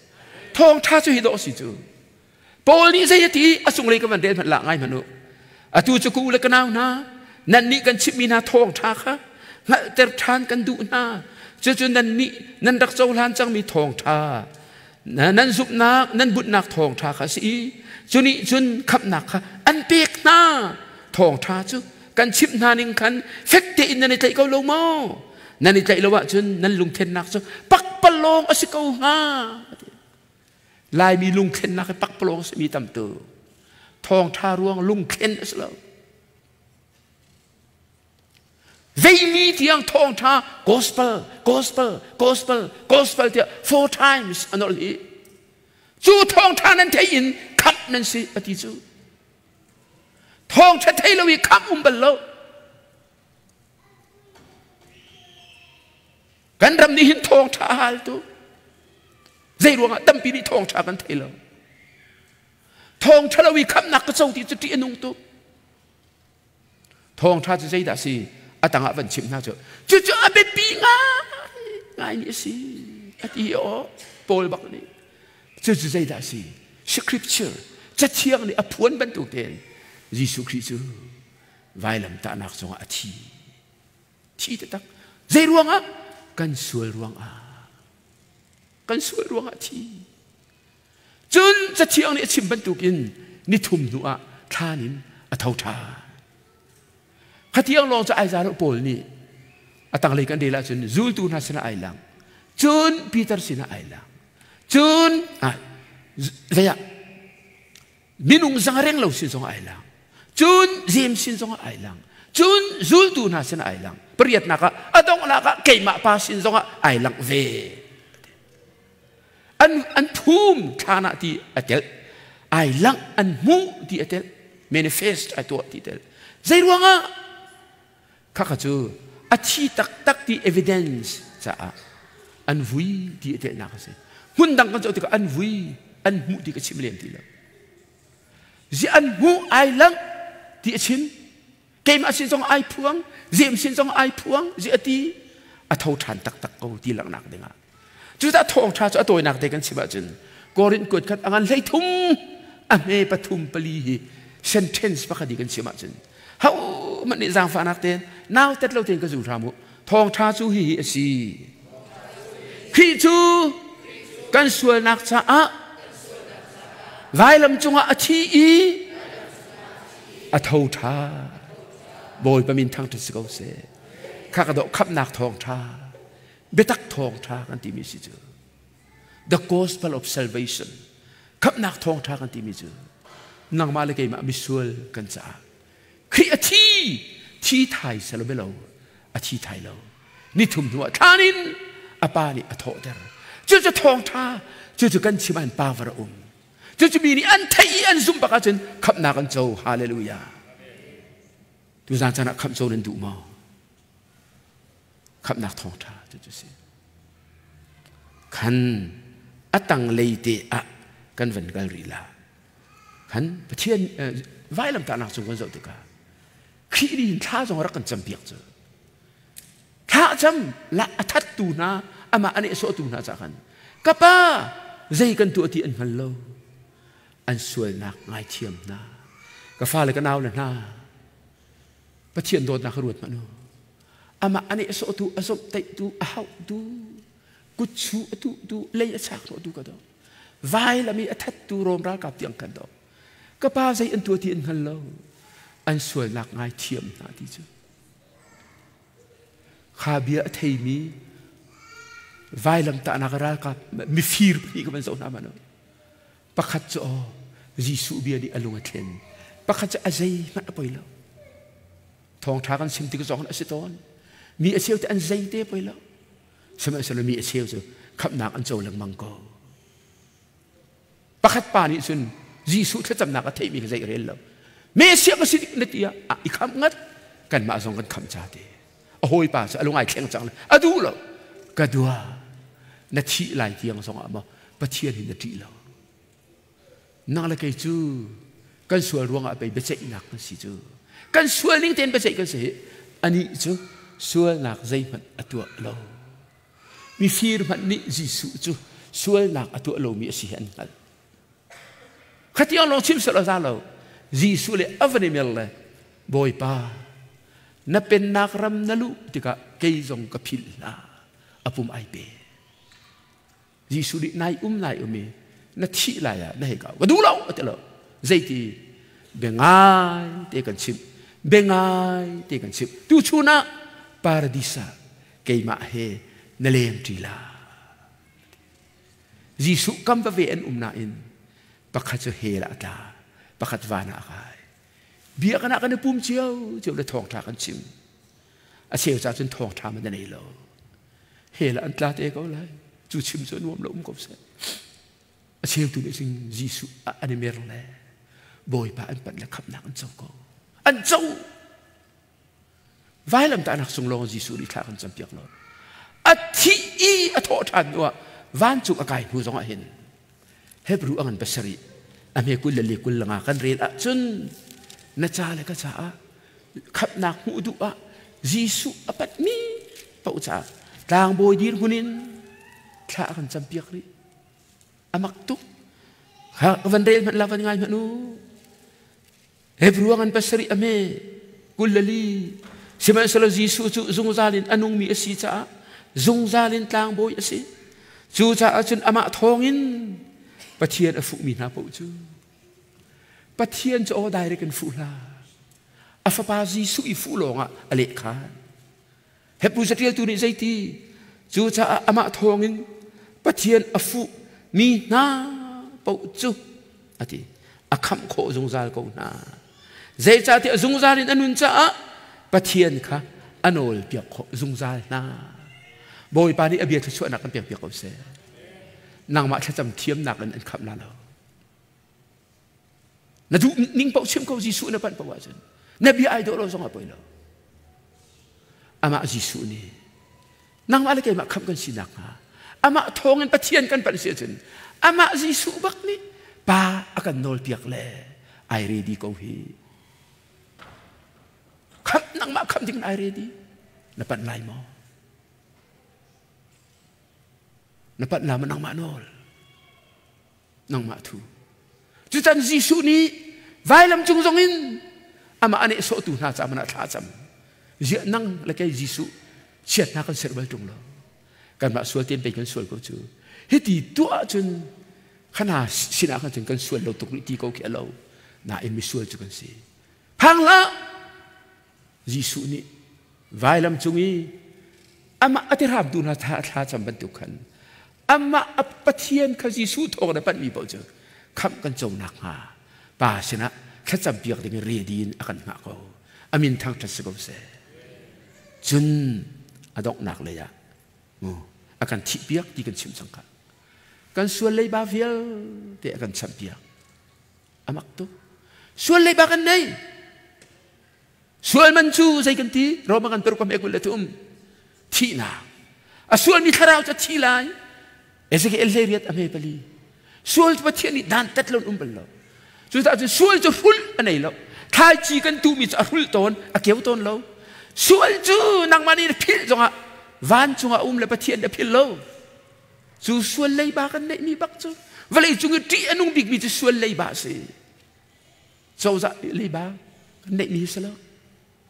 Speaker 1: Thawngṭha cu hi dawh a si cu. Paul nih zei a ti a cunglei ka van rel hmanh lah ngai hmanh u. Atu cu ka u le ka nau hna, nan nih kan chimhmi hna thawngṭha kha hngalhter ṭhan kan duh hna. Cucu nan nih nan rak cohlan cangmi thawngṭha, nan zumhnak, nan bunhnak thawngṭha kha a si i cu nih cun khamhnak kha an pek hna. Thawngṭha cu kan chimh hna ning khan fek tein nan i tlaih ko lo maw? Nan i tlaih lo ahcun nan lungthennak cu pakpalawng a si ko hnga. Laimi lungthlennak hi pakpalawng a simi tam tu. Thawngṭha ruang lungthlen a si lo. Veimi tiang thawngṭha gospel, gospel, gospel, gospel tiah four times a nolh hi. Cu thawngṭha nan theih in khamh nan si a ti cu. Thawngṭha thei lo i khamh um bal lo. Kan ram nih hin thawngṭha a hal tu. Zei ruangah tampi nih thawngṭha kan thei lo. Thawngṭha lo i khamhnak ka co ti cu ṭih a nung tuk. Thawngṭha cu zeidah a si? A tangah van chimh hna cu. Cucu a biapi ngai ngai mi a si. A ti aw Paul bak nih. Cucu zeidah a si? Scripture cathiang nih a phuan bantuk tein Jesuh Khrih cu vailamtahnak cungah a thi. Thi taktak. Zei ruangah? Kan sual ruangah. Kan sual ruangah thi. Cun Cathiang nih a chim bantukin nithum hnu ah thlan in a tho ṭhan. Khatiang lawng cu ai za lo Paul nih a tanglei kan rel ahcun zultu hna sinah ai lang. Cun Peter sinah ai lang. Cun zei ah minung zang reng lo sin zongah ai lang. Cun James sin zongah ai lang. Cun zultu hna sinah ai lang. Pariatnak ah a donghnak ah keimah pa sin zongah ai lang ve. An phum thlan ah ti a tel. Ai lang an hmuh ti a tel. Manifest ai tuah ti tel. Zei ruangah? Khakha cu a thi taktak ti evidence caah an vui ti a telnak a si. Hmun dang kan zoh tikah an vui, an hmuh ti ka chim lem ti lo. Zi an hmuh ai lang ti a chim. Keimah sin zong ai phuang, Zem sin zong ai phuang, zi a ti. A tho ṭhan taktak ko ti langhnak dingah. Cucaah thawngṭha cu a tawinak te kan chim ahcun Korin kuat khat a ngan 13 a hme pathum pali hi sentence pakhat i kan chim ahcun ho hmanh nih zaangfahnak tein nautat lo tein ka zul hram u. Thawngṭha cu hihi a si. Khrih cu kan sualnak caah vailam cungah a thi i a tho ṭha. Bawipa min thangṭhat si ko seh. Kha ka dawh khamhnak thawngṭha, biatak thawngṭha kan timi si cu. The gospel of salvation. Khamhnak thawngṭha kan timi cu nangmah le keimah misual kan caah Khrih a thi, thi thai selo belo, a thi thai lo. Nithum hnu ah thlan in a pa nih a thawhter. Cucu thawngṭha, cucu kan chim an power a um. Cucu mi nih an theih i an zumh bak ahcun khamhnak an co. Hallelujah. Tuzan caan ah khamh co nan duh maw? Khamhnak thawngṭha cucu si. Khan a tanglei te ah kan van kal rih la. Khan Pathian vailamtahnak cung kan zoh tikah Khrih nih hin thla zong a rak kan campiak cu. Thla cam la a thattu hna amah a nehsawhtu hna ca khan ka pa zei kan tuah ti an hngal lo. An sualnak ngaithiam hna. Ka fale ka nau le hna Pathian dawtnak ka ruat hmanh u. Amah a nehsawhtu, a zomhtaihtu, a hauhtu, kutchu a tuhtu, lei a chak hnawhtu ka daw. Vailam i a thattu Rom ralkap tiang kan daw. Ka pa zei an tuah ti an hngal lo. An sualnak ngaithiam hna ti cu. Kha bia a theimi vailamtahnak ralkap mifir pahnih ka van zoh hna man. Pakhat cu aw Jesuh bia nih a lung a thlen. Pakhat cu a zeihmanh a poi lo. Thawngṭha kan chim tik zong a si tawn. Mi a cheu te an zei te poi lo. Sihmanhsehlaw mi a cheu cu khamhnak an co lengmang ko. Pakhat pa nih cun Jesuh thlacamnak a theihmi kha zei rel lo. Messiah ka si na ti ah i khamh ngat kanmah zong kan khamh ca te. A hawipa cu a lung ai thleng cang a duh lo. Ka dua na thih lai tiang zong ah maw Pathian hi na ṭih lo. Nang le kei cu kan sual ruangah pei biaceihnak kan si cu. Kan sual ning tein biaceih kan si hi anih cu sualnak zeihmanh a tuah lo. Mifir hmanh nih Jesuh cu sualnak a tuah lomi a si hi an hngalh. Khatiang lawng chim sel a za lo. Jesuh le a van i mer le Bawipa na pennak ram na luh tikah kei zong ka philh hna a pum ai pe. Jesuh nih nai um lai um i na thih lai ah na hei kau ka duh lo a ti lo zeiti bia ngai te kan chimh bia ngai te kan chimh tu chun ah paradis ah keimah he na leng ṭi la Jesuh kam va ve an um nain pakhat cu hell ah a tla pakhat van ah a kai bia kan ah kan i pum cio cio le thawngṭha kan chim a cheu ca cun thawngṭha man na nei lo hell ah an tla te ko lai cu chim cu nuam lo um ko seh a cheutu nih cun Jesuh an i mer le Bawipa an panh le khamhnak an co ko an co vailamtahnak cung lawng Jesuh nih thla kan campiak lo a thih i a thawh ṭhan hnuah vancung a kai hnu zongah hin Hebrew a ngan pasarih a hme 24 25 kan rel ahcun na ca le ka caah khamhnak hmuh duh ah Jesuh a patmi paoh caah tlangbawi dirhmun in thla a kan campiak rih a mak tuk ha van rel hmanh la van ngai hmanh u Hebrew an pasarih a hme 24 sihmanhsehlaw Jesuh cu zungzal in a nungmi a si caah zungzal in tlangbawi a si cucaah cun amah thawngin Pathian a fuhmi hna paoh cu Pathian cu aw direct in fuh hlah a fapa Jesuh i fuh lawngah a leh khan Hebrew catialtu nih zeiti cucaah amah thawngin Pathian a fuh mi hna paoh cu a ti a khamh khawh zungzal ko hna zeicahtiah zungzal in a nun caah Pathian kha a nawl piak khawh zungzal hna Bawipa nih a bia thluachuahnak kan pek piak ko seh nangmah thlacam thiamnak in an khamh la lo Na duh ning paoh chim ko Jesuh na panh paoh ahcun na bia ai dawh lo zong ah poi lo. Amah Jesuh nih nangmah le keimah khamh kan si nakhnga amah thawngin Pathian kan panh si ahcun amah Jesuh bak nih Pa a kan nawlpiak le Ai ready ko hi. Kham nangmah kham ding ai ready. Na panh lai maw? Na panh la ma nangmah nawl. Nangmah thu. Cutan Jesuh nih vailam cung zong in amah a nehsawhtu hna ca man ah thla a cam. Ziah nang le kei Jesuh chiat hna kan serh bal ṭung lo. Kanmah sual tein pei kan sual ko cu. Hiti tuah ahcun khana sinah khan cun kan sual lo tuk rih ti ko khi a lo. Nain misual cu kan si. Phang hlah! Jesuh nih vailam cung i amah a tihramtu hna thla cam bantuk khan amah a Pathian kha Jesuh thawng in a panhmi paoh cu khamh kan co nakhnga Pa sinah thlacam piak ding in ready in a kan hngah ko. A min thangṭhat si ko seh. Cun a donghnak lei ah a kan thihpiak ti kan chim cang kha. Kan sual leiba vialte a kan champiak. A mak tuk. Sual leiba kan nei. Sual man cu zei kan ti? Roma kan peruk kam le thum. Thihnak. A sualmi thlarau cu a thi lai. Ezekiel hlei riat a hme pali. Sual cu Pathian nih dan tat lo um bal lo. Cucaah cun sual cu hrul a nei lo. Thlaici kan tuhmi cu a hrul tawn, a keu tawn lo. Sual cu nangmah nih na philh zongah vancung ah um le Pathian na philh lo. Cu sual leiba kan neihmi bak cu vawlei cung i ṭih a nung bikmi cu sual leiba a si. Cozah leiba kan neihmi hi si lo.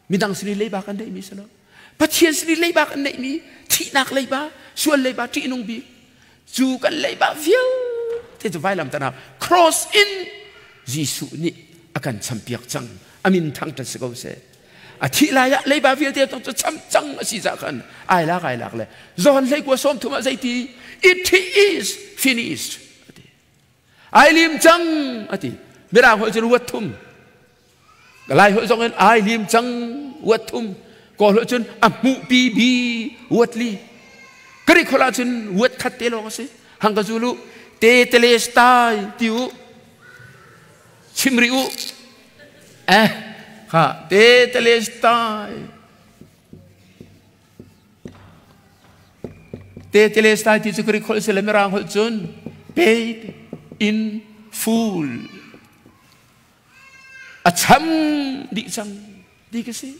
Speaker 1: Midang sin i leiba kan neihmi si lo. Pathian sin i leiba kan neihmi thihnak leiba, sual leiba ṭih nung bik. Cu kan leiba vialte cu vailam tanah cross in Jesuh nih a kan champiak cang. A min thangṭhat si ko seh. A thih lai ah leiba vialte cu cham cang a si cah khan ai lak ai lak le John hlei kua sawm thum ah zeiti it is finished ati. Ai lim cang ati. Mirang holh cun ruat thum. Lai holh zong in ai lim cang uat thum. Kawl holh cun a hmuh pi bi uat li. Greek holh ah cun uat khat te lawng a si. Hang ka zulu te telestai ti u. Chim ri u. Eh ha te telestai. Te telestai ti cu Greek holh si le Mirang holh cun paid in full. A cham dih cang ti ka si.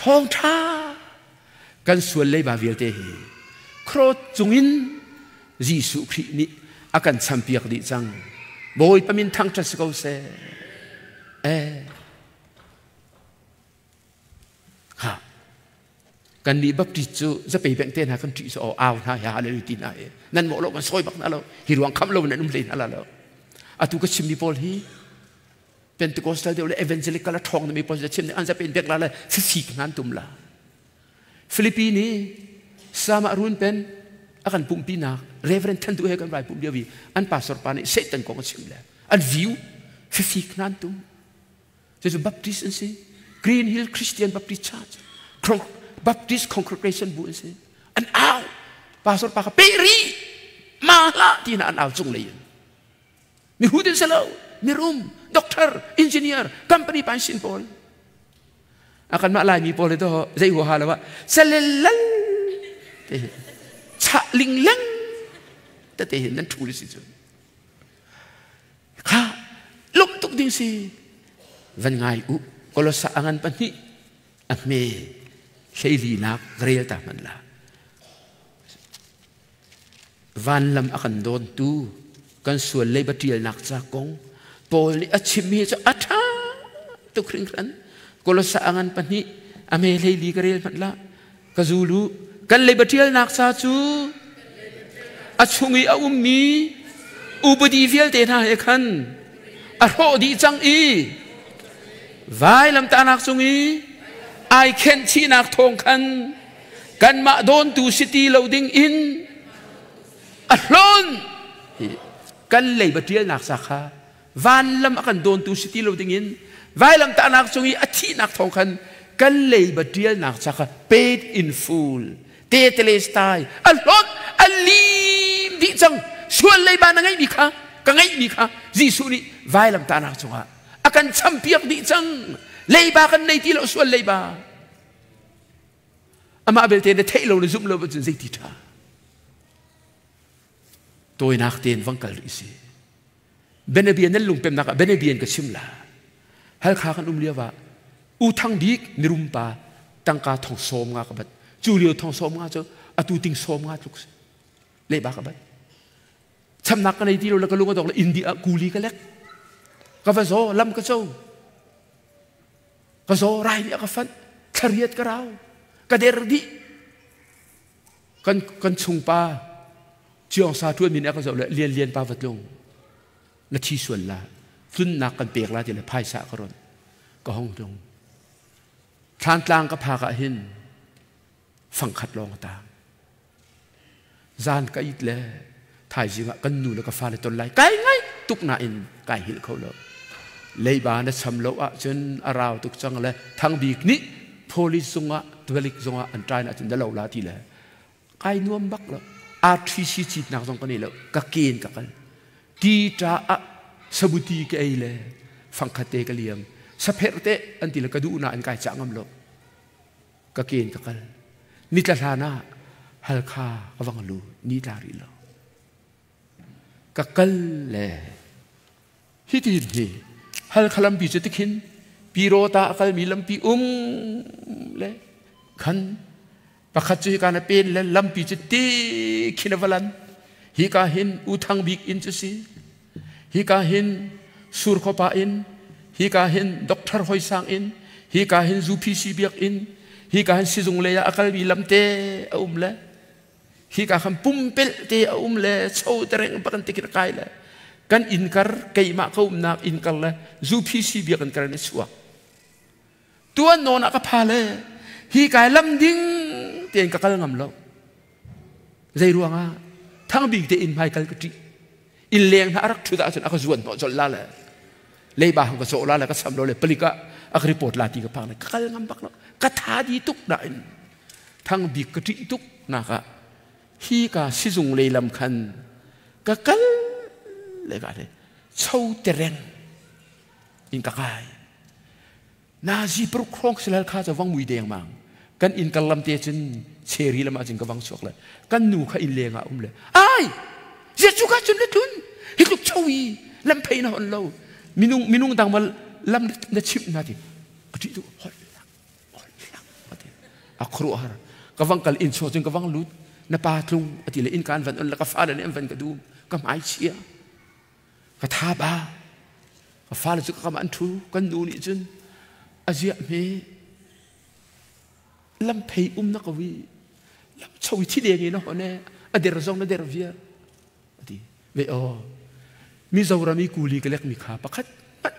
Speaker 1: Thawngṭha kan sual leiba vialte hi cross cungin Jesuh Khrih nih a kan champiak dih cang. Bawipa min thangṭhat si ko seh. Eh. Ha. Kan nih Baptist cu zapei beng te hna kan ṭih so au hna ya hallelujah ti hna i nan mawh lo kan sawi bak hna lo hi ruang kham lo nan um hlei hna la lo atu ka chimmi pawl hi Pentecostal deuh le evangelical a ṭhawng mi pawl chim an zapen bek la le fifik hna an tum la Philippine i sama run pen a kan pumpi nak Reverend Than Tu he kan vai pum lio i an pastor pa nih Satan kong a chim le an view fifik hna an tum. Cucu Baptist an si. Green Hill Christian Baptist Church. Baptist Congregation bu an si. An au. Pastor pa kha pe ri. Ma hlah ti hna an au cung lei in. Mi hu din selo. Mirum, doctor, engineer, company pa sin pawl. A kan mah Laimi pawl hi to zei huaha lo ah salelal te chah ling leng tete hin nan thu si cu. Kha lawmh tuk ding si. Van ngai u Kolosa a ngan pahnih a hme hleilinak rel ta hmanh la. Vanlam a kan dawntu kan sual leiba ṭialnak ca kong Paul nih a chimmi cu a ṭha tuk hringhran. Kolosa a ngan pahnih a hme hleili ka rel hmanh la. Ka zulu kan leiba ṭialnak ca cu a chung i a ummi upadi vialte hna he khan a hrawh dih cang i vailamtahnak cung i ai khenh chihnak thawng khan kanmah dawntu si ti lo ding in a hlawn kan leiba ṭialnak ca kha vanlam a kan dawntu si ti lo dingin vailamtahnak cung i a thihnak thawng khan kan leiba ṭialnak ca kha paid in full tetelestai a hlawt a lim dih cang. Sual leiba na ngeihmi kha ka ngeihmi kha Jesuh nih vailamtahnak cungah a kan champiak dih cang. Leiba kan nei ti lo, sual leiba. Amah belte na theih lo na zumh lo cun zeiti ṭha. Tawinak tein vang kal rih si. Benabia nan lungpemnak ah benabia in ka chim la. Halkha kan um lio ah U Thang Bik mirum pa tangka thong sawm nga ka bat. Cu lio thong sawm nga cu atu ting sawm nga tluk si. Lehba ka bat. Chamnak ka nei ti lo le ka lung a dok le India ah kuli ka lek. Ka va zaw lam ka co. Ka zaw rai nih a ka fanh. Thlariat ka rau. Ka der dih. Kan kan chungpa Ciong sa ṭuan mi nih a ka zoh le Lian Lian pa va tlung. Na thi sual la. Tlunnak kan pek la ti le phaisa ka ron. Ka hong tlung. Thlantlang ka phak ah hin fangkhat lawng a tang. Zan ka it le thaizing ah kan nu le ka fale ton lai kai ngai tuk nain kai hil kho lo. Leiba na cham lo ahcun a rau tuk cang le Thangbik nih police zungah tualik zungah an ṭai ahcun na lo la ti le kai nuam bak lo. RTC citnak zong ka nei lo. Ka ken ka kal. Ti ṭa ah sabuti ka ei le fangkhat te ka liam. Sapherh te an ti le ka duh nain kai cah ngam lo. Ka ken ka kal. Nitla hlan ah Halkha ka vang lu ni tla rih lo. Ka kal le hitin hi Halkha lampi cu tikhin Pirota a kalmi lampi um le khan pakhat cu hika na pen le lampi cu ti khin a valan hika hin U Thang Bik inn cu si hika hin Surkhawpa inn hika hin Doctor Hoi Sang inn hika hin UPC biakinn hika hin sizung lei ah a kalmi lamte a um le hika khan pumpelh te a um le cho tereng bakan te khin kai le kan inn kar keimah ka umnak inn kar le UPC biakinn kar in a chuak tuan nawn ah ka pha le hi kai lam ding tein ka kal ngam lo zei ruangah Thangbik te inn hmai kal ka ṭih inn leng hna a rak ṭhut ahcun a ka zuan hnawh colh la le leiba hang ka cawh la le ka cham lo le palik ah a ka report la ti ka phang le ka kal ngam bak lo ka tha di tuk nain Thangbik ka ṭih tuk nak ah hi ka sizung lei lam khan ka kal le ka le cho tereng in ka kai Nazi paruk hrawng silal kha cu vang mui deng mang kan inn kar lam te cun cherry lam ah cun ka vang chuak le kan nu kha inn leng ah um le ai Jesu ka cun le tlun hi tluk chowi lam phei na hon lo minung minung dang mal lam na chimh na ti ka ṭih tu hol hol ati a khru har ka vang kal inn chuak cun ka vang lut na pa tlung ati le inn kan van on le ka fa le nih an van ka dum ka hmai chia Ka tha ba. Ka fale cu ka kam an ṭhu. Kan nu nih cun a ziah hme lam phei um na ko i lam cho i thi deng i na hon e a der zong na der viar ati ve aw Mizoram i kuli ka lek mi kha pakhat hmanh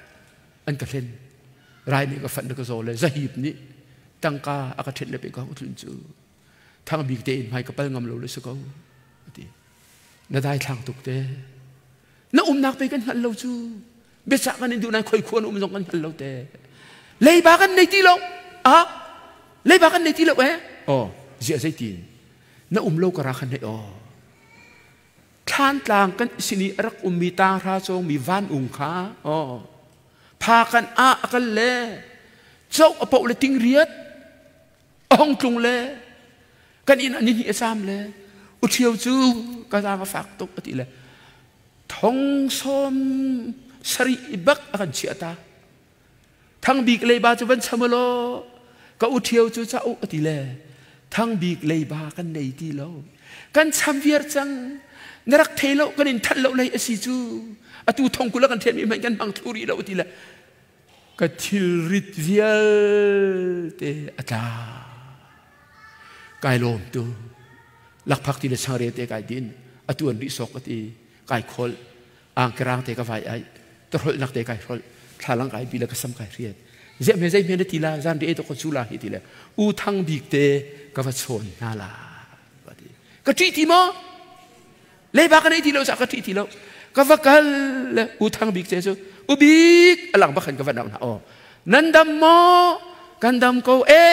Speaker 1: an ka hlen rai nih ka fanh na ka zaw le zahip nih tangka a ka ṭhenh le pe ka hong tlun cu Thang bik tein hmai ka pal ngam lo le si ko ati na dai thlang tuk te na umnak pe kan hngal lo cu biachah kan in duh nan khoi khuan um zong kan hngal lo te leiba kan nei ti lo a leiba kan nei ti lo eh oh zia zei tin na um lo ka ra khan hei oh thlan tlang kan sini rak ummi tang hra chong mi van ung kha oh pha kan a akal le chau apo le ting riat a hong tlung le kan inn ah ni hnih a caam le uṭhio cu ka zaang a fak tuk a ti le thong sawm sarih bak a kan chiah ta Thangbik leiba cu van cham law ka uṭhio cu ca u a ti le Thangbik leiba kan nei ti lo kan cham viar cang na rak thei lo kan in that lo lei a si cu atu thong kul a kan thian mi hmanh kan hmang thlu rih lo ti le Ka thilrit vialte a tla. Kai lawm tu. Lakphak ti le changreu te kai din. A tuan rih sawk ka ti. Kai kholh. Angkerang te ka vai ai. Tahrolhnak te kai hrolh. Thlalang kai bi le ka sam kai hriat. Ziah me zei me na ti la zan ri e to ko chu la hi ti le u thang bik te ka va chawn hna la. Ka ṭih ti maw? Leiba ka nei ti lo sa ka ṭih ti lo. Ka va kal le u thang bik che cu u bik a lang bakhan ka va nau hna aw. Nan dam maw? Kan dam ko e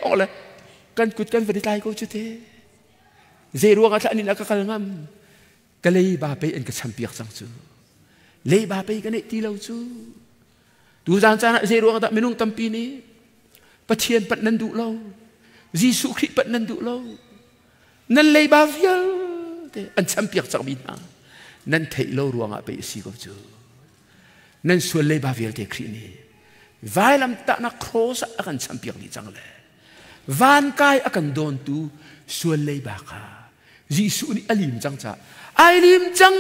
Speaker 1: hong le kan kut kan va tlai ko cu te. Zei ruang ah thlah nin a ka kal ngam. Ka leiba pei an ka champiak cang cu. Leiba pei ka neih ti lo cu. Tuzaan caan ah zei ruang dah minung tampi nih Pathian panh nan duh lo. Jesuh Khrih panh nan duh lo. Nan leiba vialte an champiak cangmi hna nan theih lo ruangah pei a si ko cu. Nan sual leiba vialte Khrih nih vailam tahnak cross ah a kan champiak dih cang le van kai a kan dawntu sual leiba kha Jesuh nih a lim cang caah ai lim cang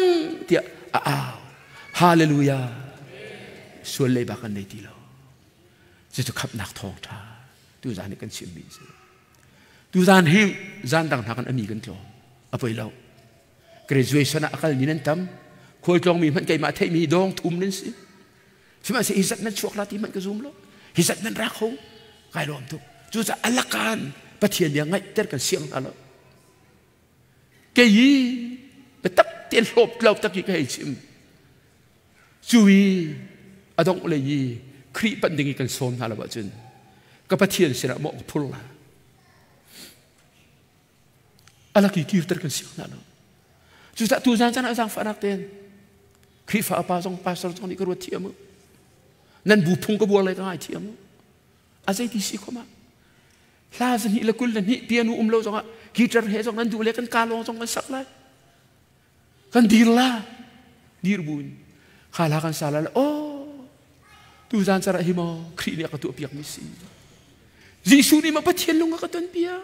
Speaker 1: tiah a au. Hallelujah. Sual leiba kan nei ti lo. Cucu khamhnak thawngṭha tuzan hi kan chimmi a si. Tuzan hi zan dang hna kan ami kan tlawm. A poi lo. Graduation ah a kalmi nan tam. Khualtlawngmi hmanh keimah theihmi dawng thum nan si. Sihmanhsehlaw hi zat nan chuak la ti hmanh ka zum lo. Hi zat nan ra kho. Kai lawm tuk. Cucaah alakan Pathian bia ngaihter kan siang hna lo. Kei hi biatak tein hlawp tlo tak hi ka hei chim. Cu i a dongh lei i Khrih panh ding i kan sawm hna lo ahcun ka Pathian sinah mawh ka phur la. Alaki kirter kan siang hna lo. Cucaah tu zan caan ah zaangfahnak tein Khrihfa upa zong pastor zong nih ka ruat thiam u. Nan bu phung ka buar lai ka ngai thiam u. A zeiti si khom ah hla zahnih le 22 piano um lo zongah guitar he zong nan duh le kan ka lawng zong kan sak lai. Kan dir la dir buin kha la kan sa la oh tu zan cara hi maw Khrih nih a ka tuah piak mi si. Jesuh nih ma Pathian lung a ka ton piak.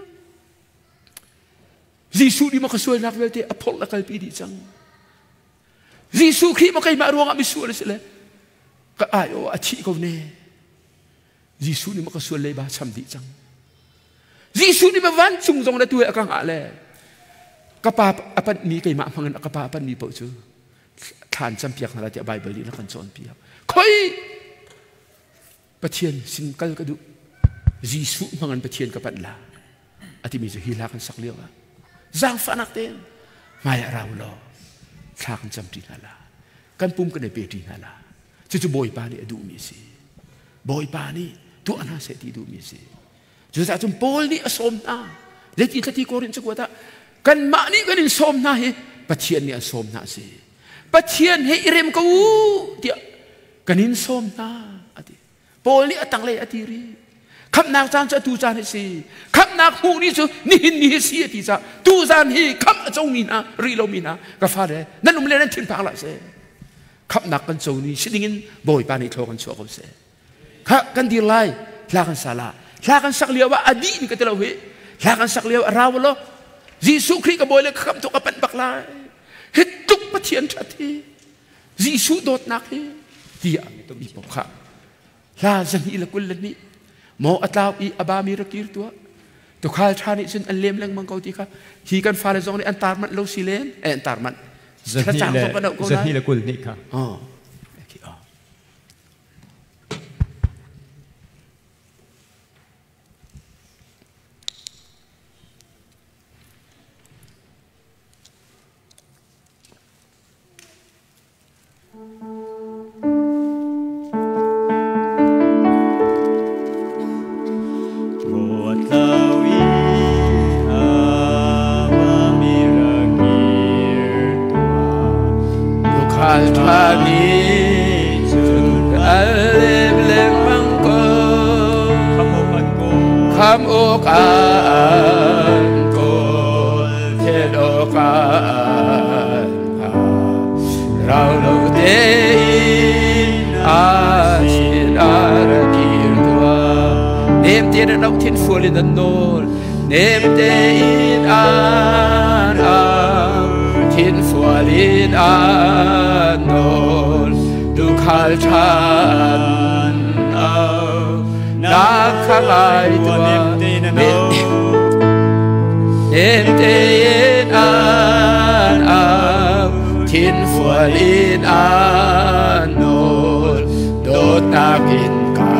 Speaker 1: Jesuh nih maw ka sualnak vialte a phorh a kalpi dih cang. Jesuh Khrih maw keimah ruangah misual a si le ka ai aw a thih ko ne. Jesuh nih maw ka sual leiba cham dih cang. Jesuh nih maw vancung zong le tu he a ka hngah le ka pa a panhmi keimah hmangin ka pa a panhmi paoh cu thlan campiak hna lai tiah Baibal nih a kan cawnpiak. Khoi Pathian sin kal ka duh. Jesuh hmangin Pathian ka panh la. A timi cu hi hla kan sak lio ah zaangfahnak tein hmai ah rau law thla kan cam ṭi hna la. Kan pum kan i pe ṭi hna la. Cucu Bawipa nih a duhmi a si. Bawipa nih tuah hna seh ti duhmi a si. Cucaah cun Paul nih a sawm hna. Zeiti thlati Korin cakuat ah kanmah nih kan in sawm hna hi Pathian nih a sawm hna a si. Pathian he i rem ko u tiah kan in sawm hna a ti. Paul nih a tanglei a ti rih. Khamhnak caan cu atu caan hi si. Khamhnak hmuh ni cu nihin ni hi si a ti caah tu zan hi khamh a comi hna rih lomi hna ka fale nan um le nan thinphang hlah seh. Khamhnak kan co ni si dingin Bawipa nih thlaw kan chuah ko seh. Kha kan dir lai hla kan sa la. Hla kan sak lio ah a dih ni ka ti lo hi. Hla kan sak lio a rau lo. Jesuh Khrih ka bawi le ka khamh tuk ka panh bak lai. Hi tluk Pathian ṭhat hi. Jesuh dawtnak hi tiah mi paoh kha hla 222 maw a tlau i a bami rak kir tuah tukhal ṭha nih cun an lem lengmang ko ti kha hi kan fale zong nih an tar manh lo si len an tar manh
Speaker 3: 222 kha
Speaker 1: oh Tukhal ṭha nih cun al lem lengmang ko kham awk an kawl then awk an rau lo tein a sin a ra kir tuah nem tein an auh thin fual in an nawl nem tein an au thin fual in an nawl tukhal ṭhan au na kha ngai tuah nem tein an au thin fual in an nawl dawtnak in ka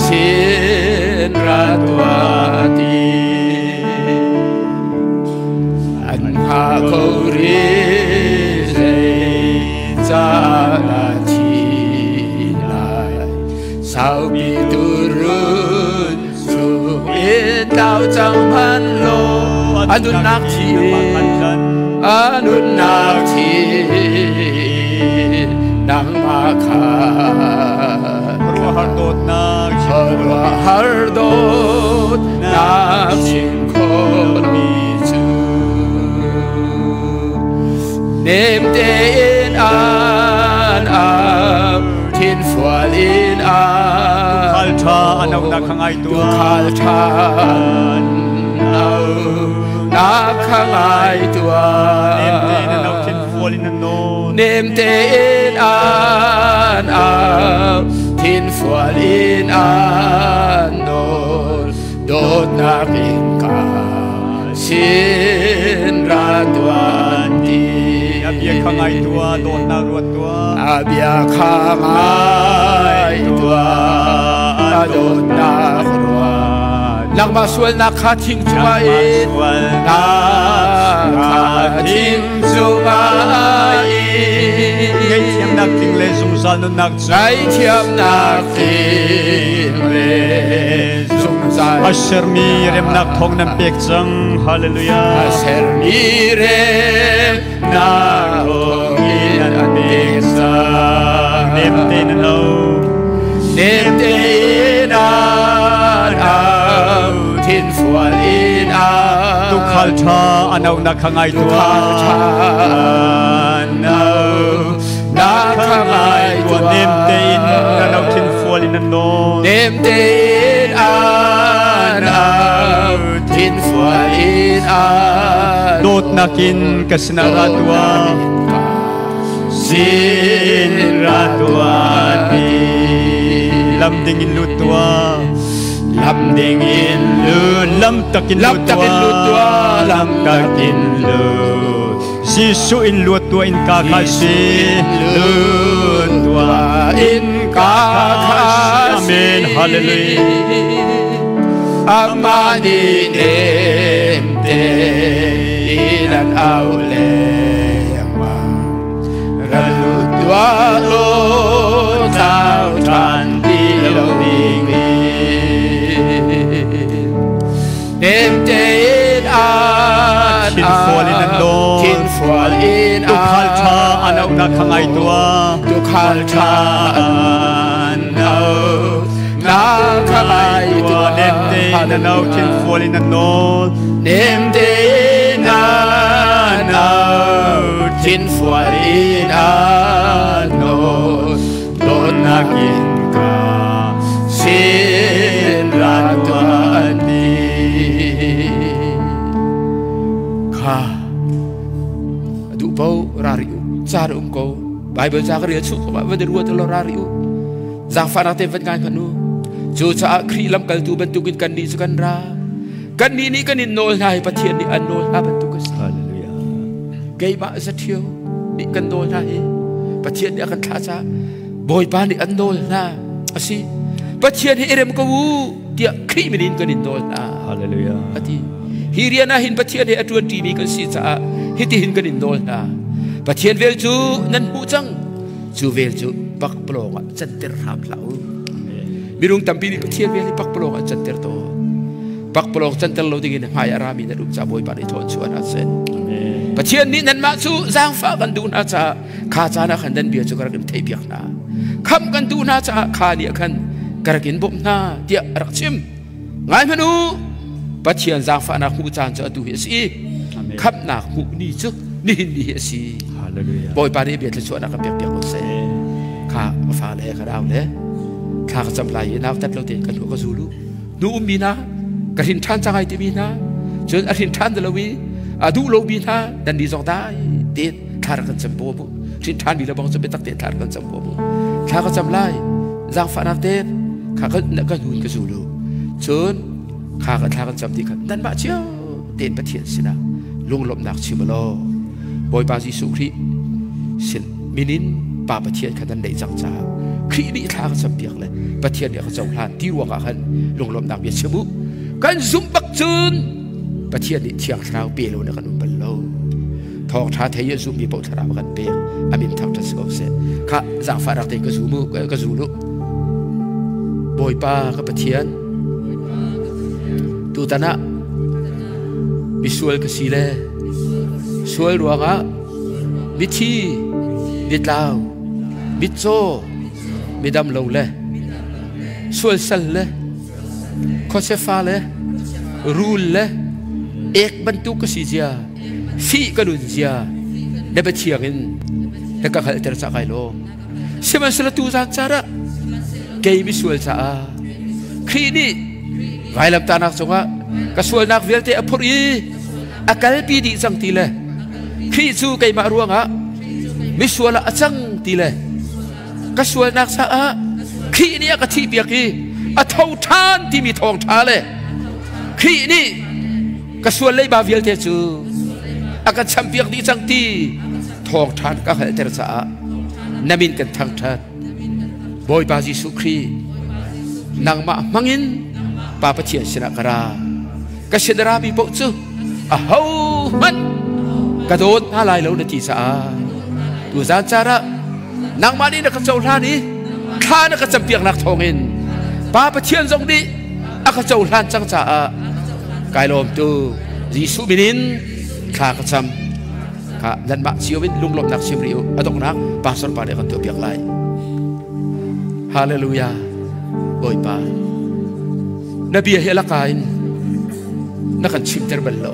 Speaker 1: sin ra tuah ti an hngah ko rih zei ca na thi lai saupi turun chung in tlau cang hman law a nunnak thi a nunnak thi nangmah kha
Speaker 3: khuaruahhar dawtnak
Speaker 1: khuaruahhar dawtnak chim khawhmi cu nem tein an au.
Speaker 3: aunak kha ngai tuah.
Speaker 1: Tuukhal ṭha an aunak kha ngai tuah.
Speaker 3: Nem tein an au thin fual in an nawl.
Speaker 1: Nem tein an au thin fual in an nawl. Dawtnak in ka sin ra tuan ti.
Speaker 3: A bia kha ngai tuah, dawtnak ruat tuah.
Speaker 1: A bia kha ngai tuah, a dawtnak ruat. Nangmah sualnak kha thing cungah in,
Speaker 3: Sualnak
Speaker 1: kha thing cungah in.
Speaker 3: Ngaihthiamnak tling le zungzal nunnak cu.
Speaker 1: Ngaihthiamnak tling le zungzal.
Speaker 3: A sermi remnak thawng nan pek cang. Hallelujah.
Speaker 1: A sermi remnak thawng in an pek cang.
Speaker 3: Nem tein an au.
Speaker 1: Nem tein an au, thin fual in au.
Speaker 3: Tuukhal ṭha an aunak kha ngai tuah.
Speaker 1: Tuukhal ṭha
Speaker 3: an aunak kha ngai tuah. Nem tein an au, thin fual in an nawl.
Speaker 1: Nem tein an au, thin fual in an
Speaker 3: Dawtnak in ka sinah ra tuah.
Speaker 1: Sin
Speaker 3: ra tuah ti. Lam ding in lut tuah.
Speaker 1: Lam
Speaker 3: ding in lut, lam tak in
Speaker 1: Lam
Speaker 3: lut
Speaker 1: tak in lut tuah,
Speaker 3: lam tak in lut. Jesuh in luat tuah in ka kha si lut tuah
Speaker 1: in ka kha
Speaker 3: Amen. Hallelujah.
Speaker 1: Amah nih nem tein an au lengmang. Ra lut tuah law thlau ṭhan ti lo ding in. Nem tein an
Speaker 3: Thin fual in an nawl.
Speaker 1: Thin fual in
Speaker 3: Tuukhal ṭha an auhnak kha ngai tuah.
Speaker 1: Tuukhal ṭha
Speaker 3: an
Speaker 1: aunak kha ngai tuah.
Speaker 3: Nem tein an au, thin fual in an nawl.
Speaker 1: Nem tein an au, thin fual in an nawl. Dawtnak in ka sin ra tuah ti. Kha duh po ra ri u, ca ra um ko. Bible ca ka rel chung ma van ruat lo ra ri u. Zaangfahnak te van ngai hmanh u. Cu caah Khrih lamkaltu bantukin kan nih cu kan ra. Kan nih nih kan in nawl hna hi Pathian nih an nawl hna bantuk a si.
Speaker 3: Hallelujah.
Speaker 1: Keimah zathiau nih kan nawl hna hi Pathian nih a kan thlah caah Bawipa nih an nawl hna a si. Pathian hi i rem ko u tiah Khrih min in kan in nawl hna.
Speaker 3: Hallelujah.
Speaker 1: Ati. Hi rian ah hin Pathian he a ṭuan ṭimi kan si caah hitihin kan in nawl hna. Pathian vel cu nan hmuh cang. Cu vel cu pakpalawng ah canter hram hlah u. Minung tampi nih Pathian vel hi pakpalawng ah canter tawn. Pakpalawng canter lo dingin hmai a rami nan um ca Bawipa nih thawn chuah hna seh. Pathian nih nanmah cu zaangfah kan duh hna caah kha caan ah khan nan bia cu ka rak in theihpiak hna. Khamh kan duh hna caah kha ni ah khan ka rak in bawmh hna tiah a rak chim. Ngai hmanh u, Pathian zaangfahnak hmuh caan cu atu hi a si i khamhnak hmuh ni cu nihin ni hi a si. Bawipa nih bia thluachuahnak kan pek piak ko seh. Kha ka fa le ka nau le thla ka cam lai i nau tat lo tein ka hnu ka zul u. Nu ummi hna ka hrin ṭhan cang ai timi hna cun a hrin ṭhan lo i a duh lomi hna nan ni zong dai tein thla rak kan cam bawm u. Hrin ṭhan mi le bang cu biatak tein thla rak kan cam bawm u. Thla ka cam lai zaangfahnak tein kha ka hnun ka zul u. Cun kha ka thla kan cam ti khan nanmah cio tein Pathian sinah lunglawmhnak chim law Bawipa Jesuh Khrih sin minin Pa Pathian kha nan neih cang caah Khrih nih thla ka campiak le Pathian nih a ka cohlan ti ruangah khan lunglawmhnak bia chim u. Kan zumh bak cun Pathian nih Thiang Thlarau pe lo na kan um bal lo. Thawngṭha thei a zummi paoh thlarau a kan pek. A min thangṭhat si ko seh. Kha zaangfah rak tein ka zum u, ka zul u. Bawipa ka Pathian, tutan ah misual ka si le sual ruangah mithi, mitlau, mitcaw, midam lo le sualsal le khuasefa le rul le ek bantuk ka si zia fih ka nun zia na biathiang in na ka hngalhter cah kai lawm. Sihmanhsehlaw tuzan caan ah kei misual caah Khrih nih vailamtahnak cungah ka sualnak vialte a phurh i a kalpi dih cang ti le Khrih cu keimah ruangah misual ah a cang ti le ka sualnak caah Khrih nih a ka thihpiak i a tho ṭhan timi thawngṭha le Khrih nih ka sual leiba vialte cu a kan champiak dih cang ti thawngṭha ka hngalhter caah na min kan thangṭhat. Bawipa Jesuh Khrih, nangmah hmangin Pa Pathian sinah ka ra. Ka sin a rami paoh cu ahohmanh ka dawt hna lai lo na ti caah tuzan caan ah nangmah nih na ka cohlan i thla na ka campiaknak thawngin Pa Pathian zong nih a ka cohlan cang caah kai lawm tu. Jesuh min in thla ka cam. Kha nanmah cio in lunglawmhnak chim rih u. A donghnak pastor pa nih a kan tuahpiak lai. Hallelujah. Bawipa, na bia hi alaka in na kan chimter bal lo.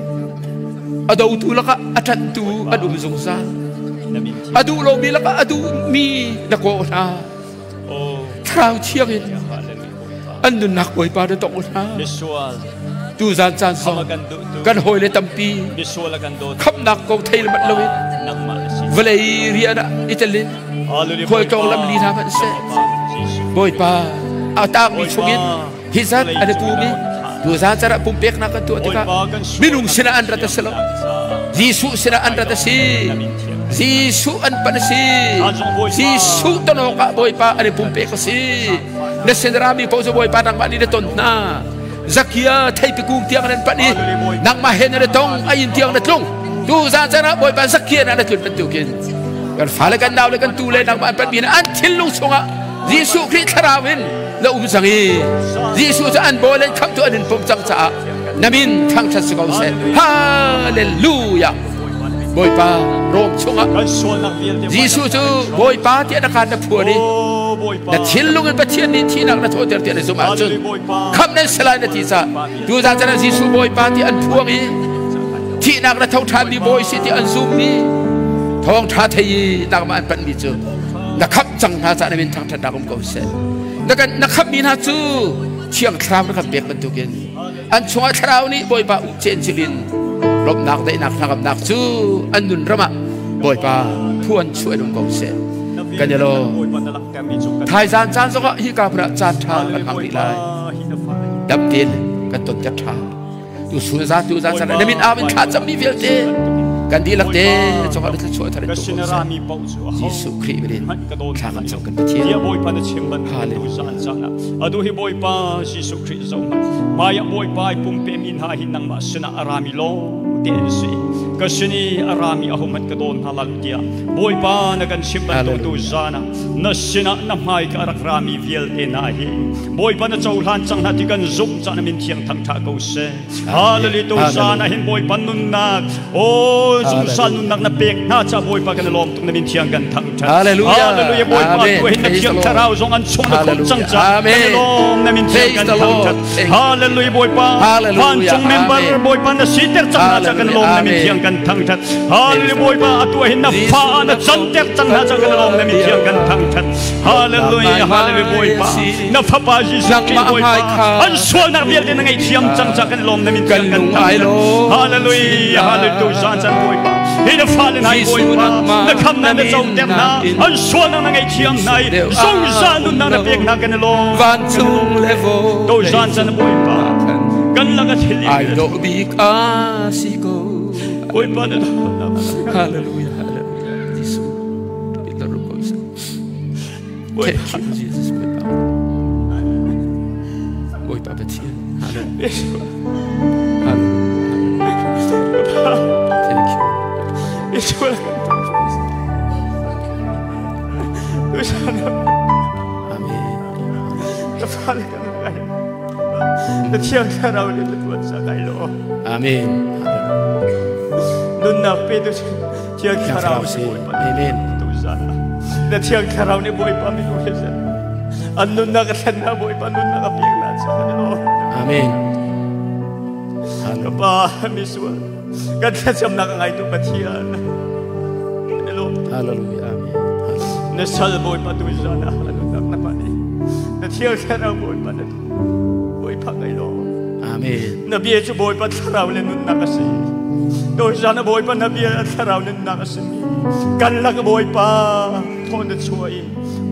Speaker 1: A dotu lakah a ṭanhtu an um zungzal. A duh lomi lakah a duhmi na kawh hna. Thlarau thiang in an nunnak Bawipa na tongh hna. Tuzan caan zong kan hawile tampi khamnak kong thei manh loin vawlei rian ah i telin khualtlawng lamli hna hmanh seh Bawipa a tangmi chungin hi zat an i pum i tuzan caan ah pumpeknak kan tuah tikah minung sinah an rat a si lo, Jesuh sinah an rat a si. Jesuh an pan a si. Jesuh ton awkah Bawipa an i pumpek a si. Na sin rami paoh cu Bawipa nangmah nih na ton hna. Zakia theipi kung tiang nan pan i nangmah he na tong a inn tiang na tlung. Tu zan caan ah Bawipa Zakia na tlun bantukin kan fale, kan nau le kan tu le nangmah an panmi an thinlung chungah Jesuh Khrih thlarau in na um cang i Jesuh cu an bawi le khamhtu an in pom cang caah na min thangṭhat si ko seh. Hallelujah. Bawipa, Rom chungah Jesuh cu Bawipa tiah na kaan na phuan i na thinlung in Pathian nih thihnak na thawhter tiah na zumh ahcun khamh nan si lai na ti caah tuzan caan ah Jesuh Bawipa ti an phuang i thihnak na tho ṭhanmi Bawi si ti an zummi thawngṭha thei i nangmah an panhmi cu na khamh cang hna caah na min thangṭhatnak um ko seh. Na kan na khamhmi hna cu Thiang Thlarau na kan pek bantukin an chungah Thlarau nih Bawipa uh cencil in lawmhnak, daihnak, hnangamnak cu an nun ram ah Bawipa phuan chuah in um ko seh. Kan i lawm. Thaizan caan zongah hika hmun ah caan ṭha kan hmang rih lai. Dam tein kan ton ter ṭha. Tu sun za tu zan sana na min au in thla cammi vialte kan dihlak te cungah na thluachuah thar in tu ko seh. Jesuh Khrih min in thla kan cam, kan Pathian.
Speaker 3: Bawipa na chim bantuk zan zan ah atu hi Bawipa Jesuh Khrih zoh hmanh maya Bawipa i pumpe mi hna hi nangmah sinah a rami lawng te an si, ka sin i a rami ahohmanh ka dawn hna lai tiah Bawipa na kan chim bantuk tu zan ah na sinah na hmai ka rak rami vialte hna hi Bawipa na cohlan cang hna ti kan zumh caan min thiang thangṭha ko seh. Hallelujah. Tu zan ah hin Bawipa nunnak, o zungzal nunnak na pek hna ca Bawipa kan lawm tuk, na min thiang kan thangṭhat.
Speaker 1: Hallelujah.
Speaker 3: Hallelujah. Bawipa tu hin na thiang thlarau zong an chung na khumh cang ca kan lawm, na min thiang kan thangṭhat. Hallelujah. Bawipa vancung member Bawipa na siter cang hna ca kan lawm, na min thiang kan thangṭhat. Hallelujah. Bawipa atu hin na fa na canter cang hna ca kan lawm, na min thiang kan thangṭhat. Hallelujah, hallelujah. Bawipa na fapa Jesuh Khrih Bawipa an sualnak vialte na ngaihthiam cang ca kan lawm, na min
Speaker 1: kan
Speaker 3: kan Hallelujah, hallelujah. Tu zan chan Bawipa hi na fale nai Bawipa na khamnak na coter hna, an sualnak na ngaihthiam hna i zungzal nunnak na pek hna, kan i lawm.
Speaker 1: Vancung le
Speaker 3: vo to zan chan Bawipa kan laka thil
Speaker 1: ai dawh bik a si ko.
Speaker 3: Bawipa na
Speaker 1: Hallelujah, hallelujah. Jesuh. Thank you, Jesus. Bawipa Pathian. Hallelujah. Hallelujah. Thank you. Amen.
Speaker 3: Thiang Thlarau nih na tuan sa kai lo.
Speaker 1: Amen.
Speaker 3: Nunnak pe tu Thiang Thlarau si.
Speaker 1: Amen.
Speaker 3: Na Thiang Thlarau nih Bawipa min u he an nunnak a thlen na Bawipa nunnak a pek na sa kan lo.
Speaker 1: Amen.
Speaker 3: Ka pa misual kan thlacamnak a ngaitu Pathian. Hello.
Speaker 1: Hallelujah. Amen.
Speaker 3: Na sal Bawipa tu zan ah nunnak na pa ni. Na Thiang Thlarau Bawipa na tu.
Speaker 2: Bawipa kai lawm.
Speaker 1: Amen.
Speaker 2: Na bia cu Bawipa thlarau le nunnak a si. Tozan a Bawipa na bia a thlarau nunnak a simi. Kan lak Bawipa thaw na chuah i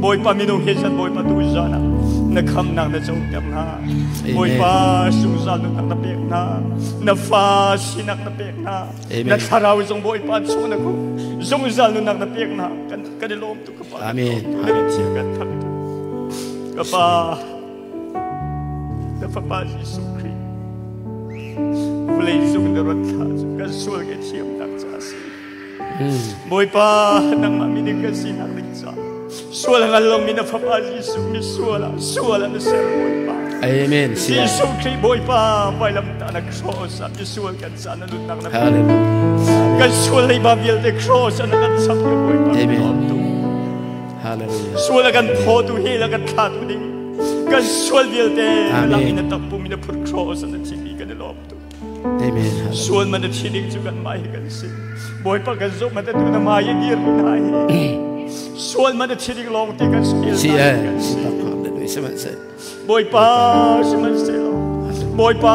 Speaker 2: Bawipa minung he zan Bawipa tu zan ah na khamnak na coter hna. Bawipa zungzal nunnak na pek hna. Na fa sinak na pek hna. Na thlarau zong Bawipa chung na khuh. Zungzal nunnak na pek hna. Kan kan i lawm tuk ka pa.
Speaker 1: Amen.
Speaker 2: Na min kan thang tuk. Ka pa Na Fapa Jesuh Khrih vawlei cung na rat thla cu kan sual ka thiamnak ca a si. Bawipa, nangmah minung kan sinak ding ca sual ngal lomi na Fapa Jesuh misual ah sual ah na ser Bawipa.
Speaker 1: Amen.
Speaker 2: Jesuh Khrih Bawipa vailamtah na cross ah misual kan ca na nunnak na
Speaker 1: Hallelujah.
Speaker 2: Kan sual leiba vialte cross ah na kan chap ya Bawipa.
Speaker 1: Amen. Hallelujah.
Speaker 2: Sual a kan phawtu hi la kan thlatu ding kan sual vialte lang in a takpum in a phut cross an thi kan i lawm tu.
Speaker 1: Amen.
Speaker 2: Sual man a thi ding cu kan mai kan si. Bawipa kan zumh man tu na mai dir na hi. Sual man a thi ding lawng te kan si.
Speaker 1: Si eh. Si
Speaker 2: Bawipa sihmanhsehlaw Bawipa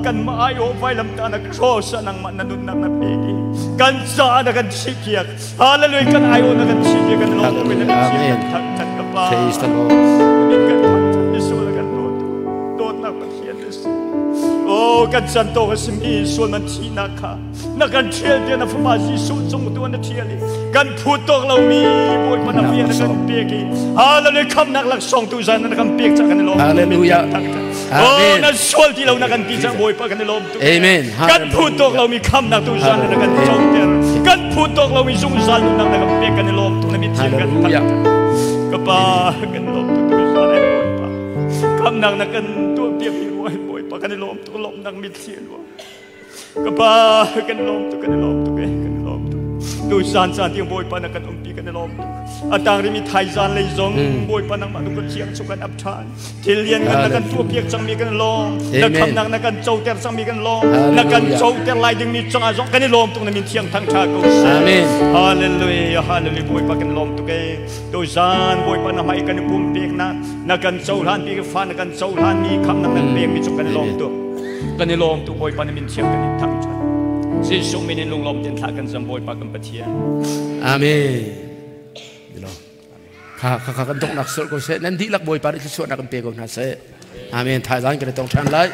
Speaker 2: kanmah aiawh vailamtah na cross ah nangmah na nunnak na pek i kan caah na kan thihpiak. Hallelujah kan aiawh na kan thihpiak kan lawm tuk in na kan
Speaker 1: Amen.
Speaker 2: thangthat ka Pa.
Speaker 1: Praise the Lord.
Speaker 2: Min kan thangthat Jesuh na kan dawtu dawtnak Pathian na si. Oh kan chan tawk a simi sual man thihnak kha na kan ṭhial tiah na Fapa Jesuh cung tu na ṭhial i kan phut tawk lomi Bawipa na bia na kan pek i Hallelujah khamnak laksawng tu zan na kan pek cah kan i lawm.
Speaker 1: Hallelujah.
Speaker 2: Oh na sual ti lo na kan ti cang Bawipa kan i lawm tuk.
Speaker 1: Amen.
Speaker 2: Kan phut tawk lomi khamnak tu zan na kan coter. Kan phut tawk lomi zungzal nunnak na kan pek kan i lawm tuk na mithiang kan
Speaker 1: Hallelujah.
Speaker 2: Ka pa kan lawm tuk tu zan ai Bawipa. Khamnak na kan tuah piak mi Bawipa kan i lawm tuk lawmnak mitthli a luang. Ka pa kan lawm tuk kan i lawm tuk eh kan i lawm tuk tu zan caan tiang Bawipa na kan umpi kan i lawm tuk a tang rimi thaizan lei zong Bawipa nangmah nu ka thiang cu kan ap ṭhan thil lian ngan na kan tuahpiak cangmi kan lawm na khamnak na kan coter cangmi kan lawm na kan coter lai dingmi cungah zong kan i lawm tuk na min thiang thang ṭha ko seh
Speaker 1: Amen.
Speaker 2: Hallelujah hallelujah Bawipa kan lawm tuk eh tu zan Bawipa na hmai kan i pumpek na na kan cohlan pi fa na kan cohlan mi khamnak nan pek mi cu kan i lawm tuk kan i lawm tuk Bawipa na min thiang kan in thangṭhat Jesuh min in lunglawm tein thla kan zam Bawipa kan Pathian.
Speaker 1: Amen. Kha kha kha kan donghnak sawh ko seh nan dihlak Bawipa nih thluachuahnak kan pe ko hna seh. Amen. Thaizang kan i tong ṭhan lai.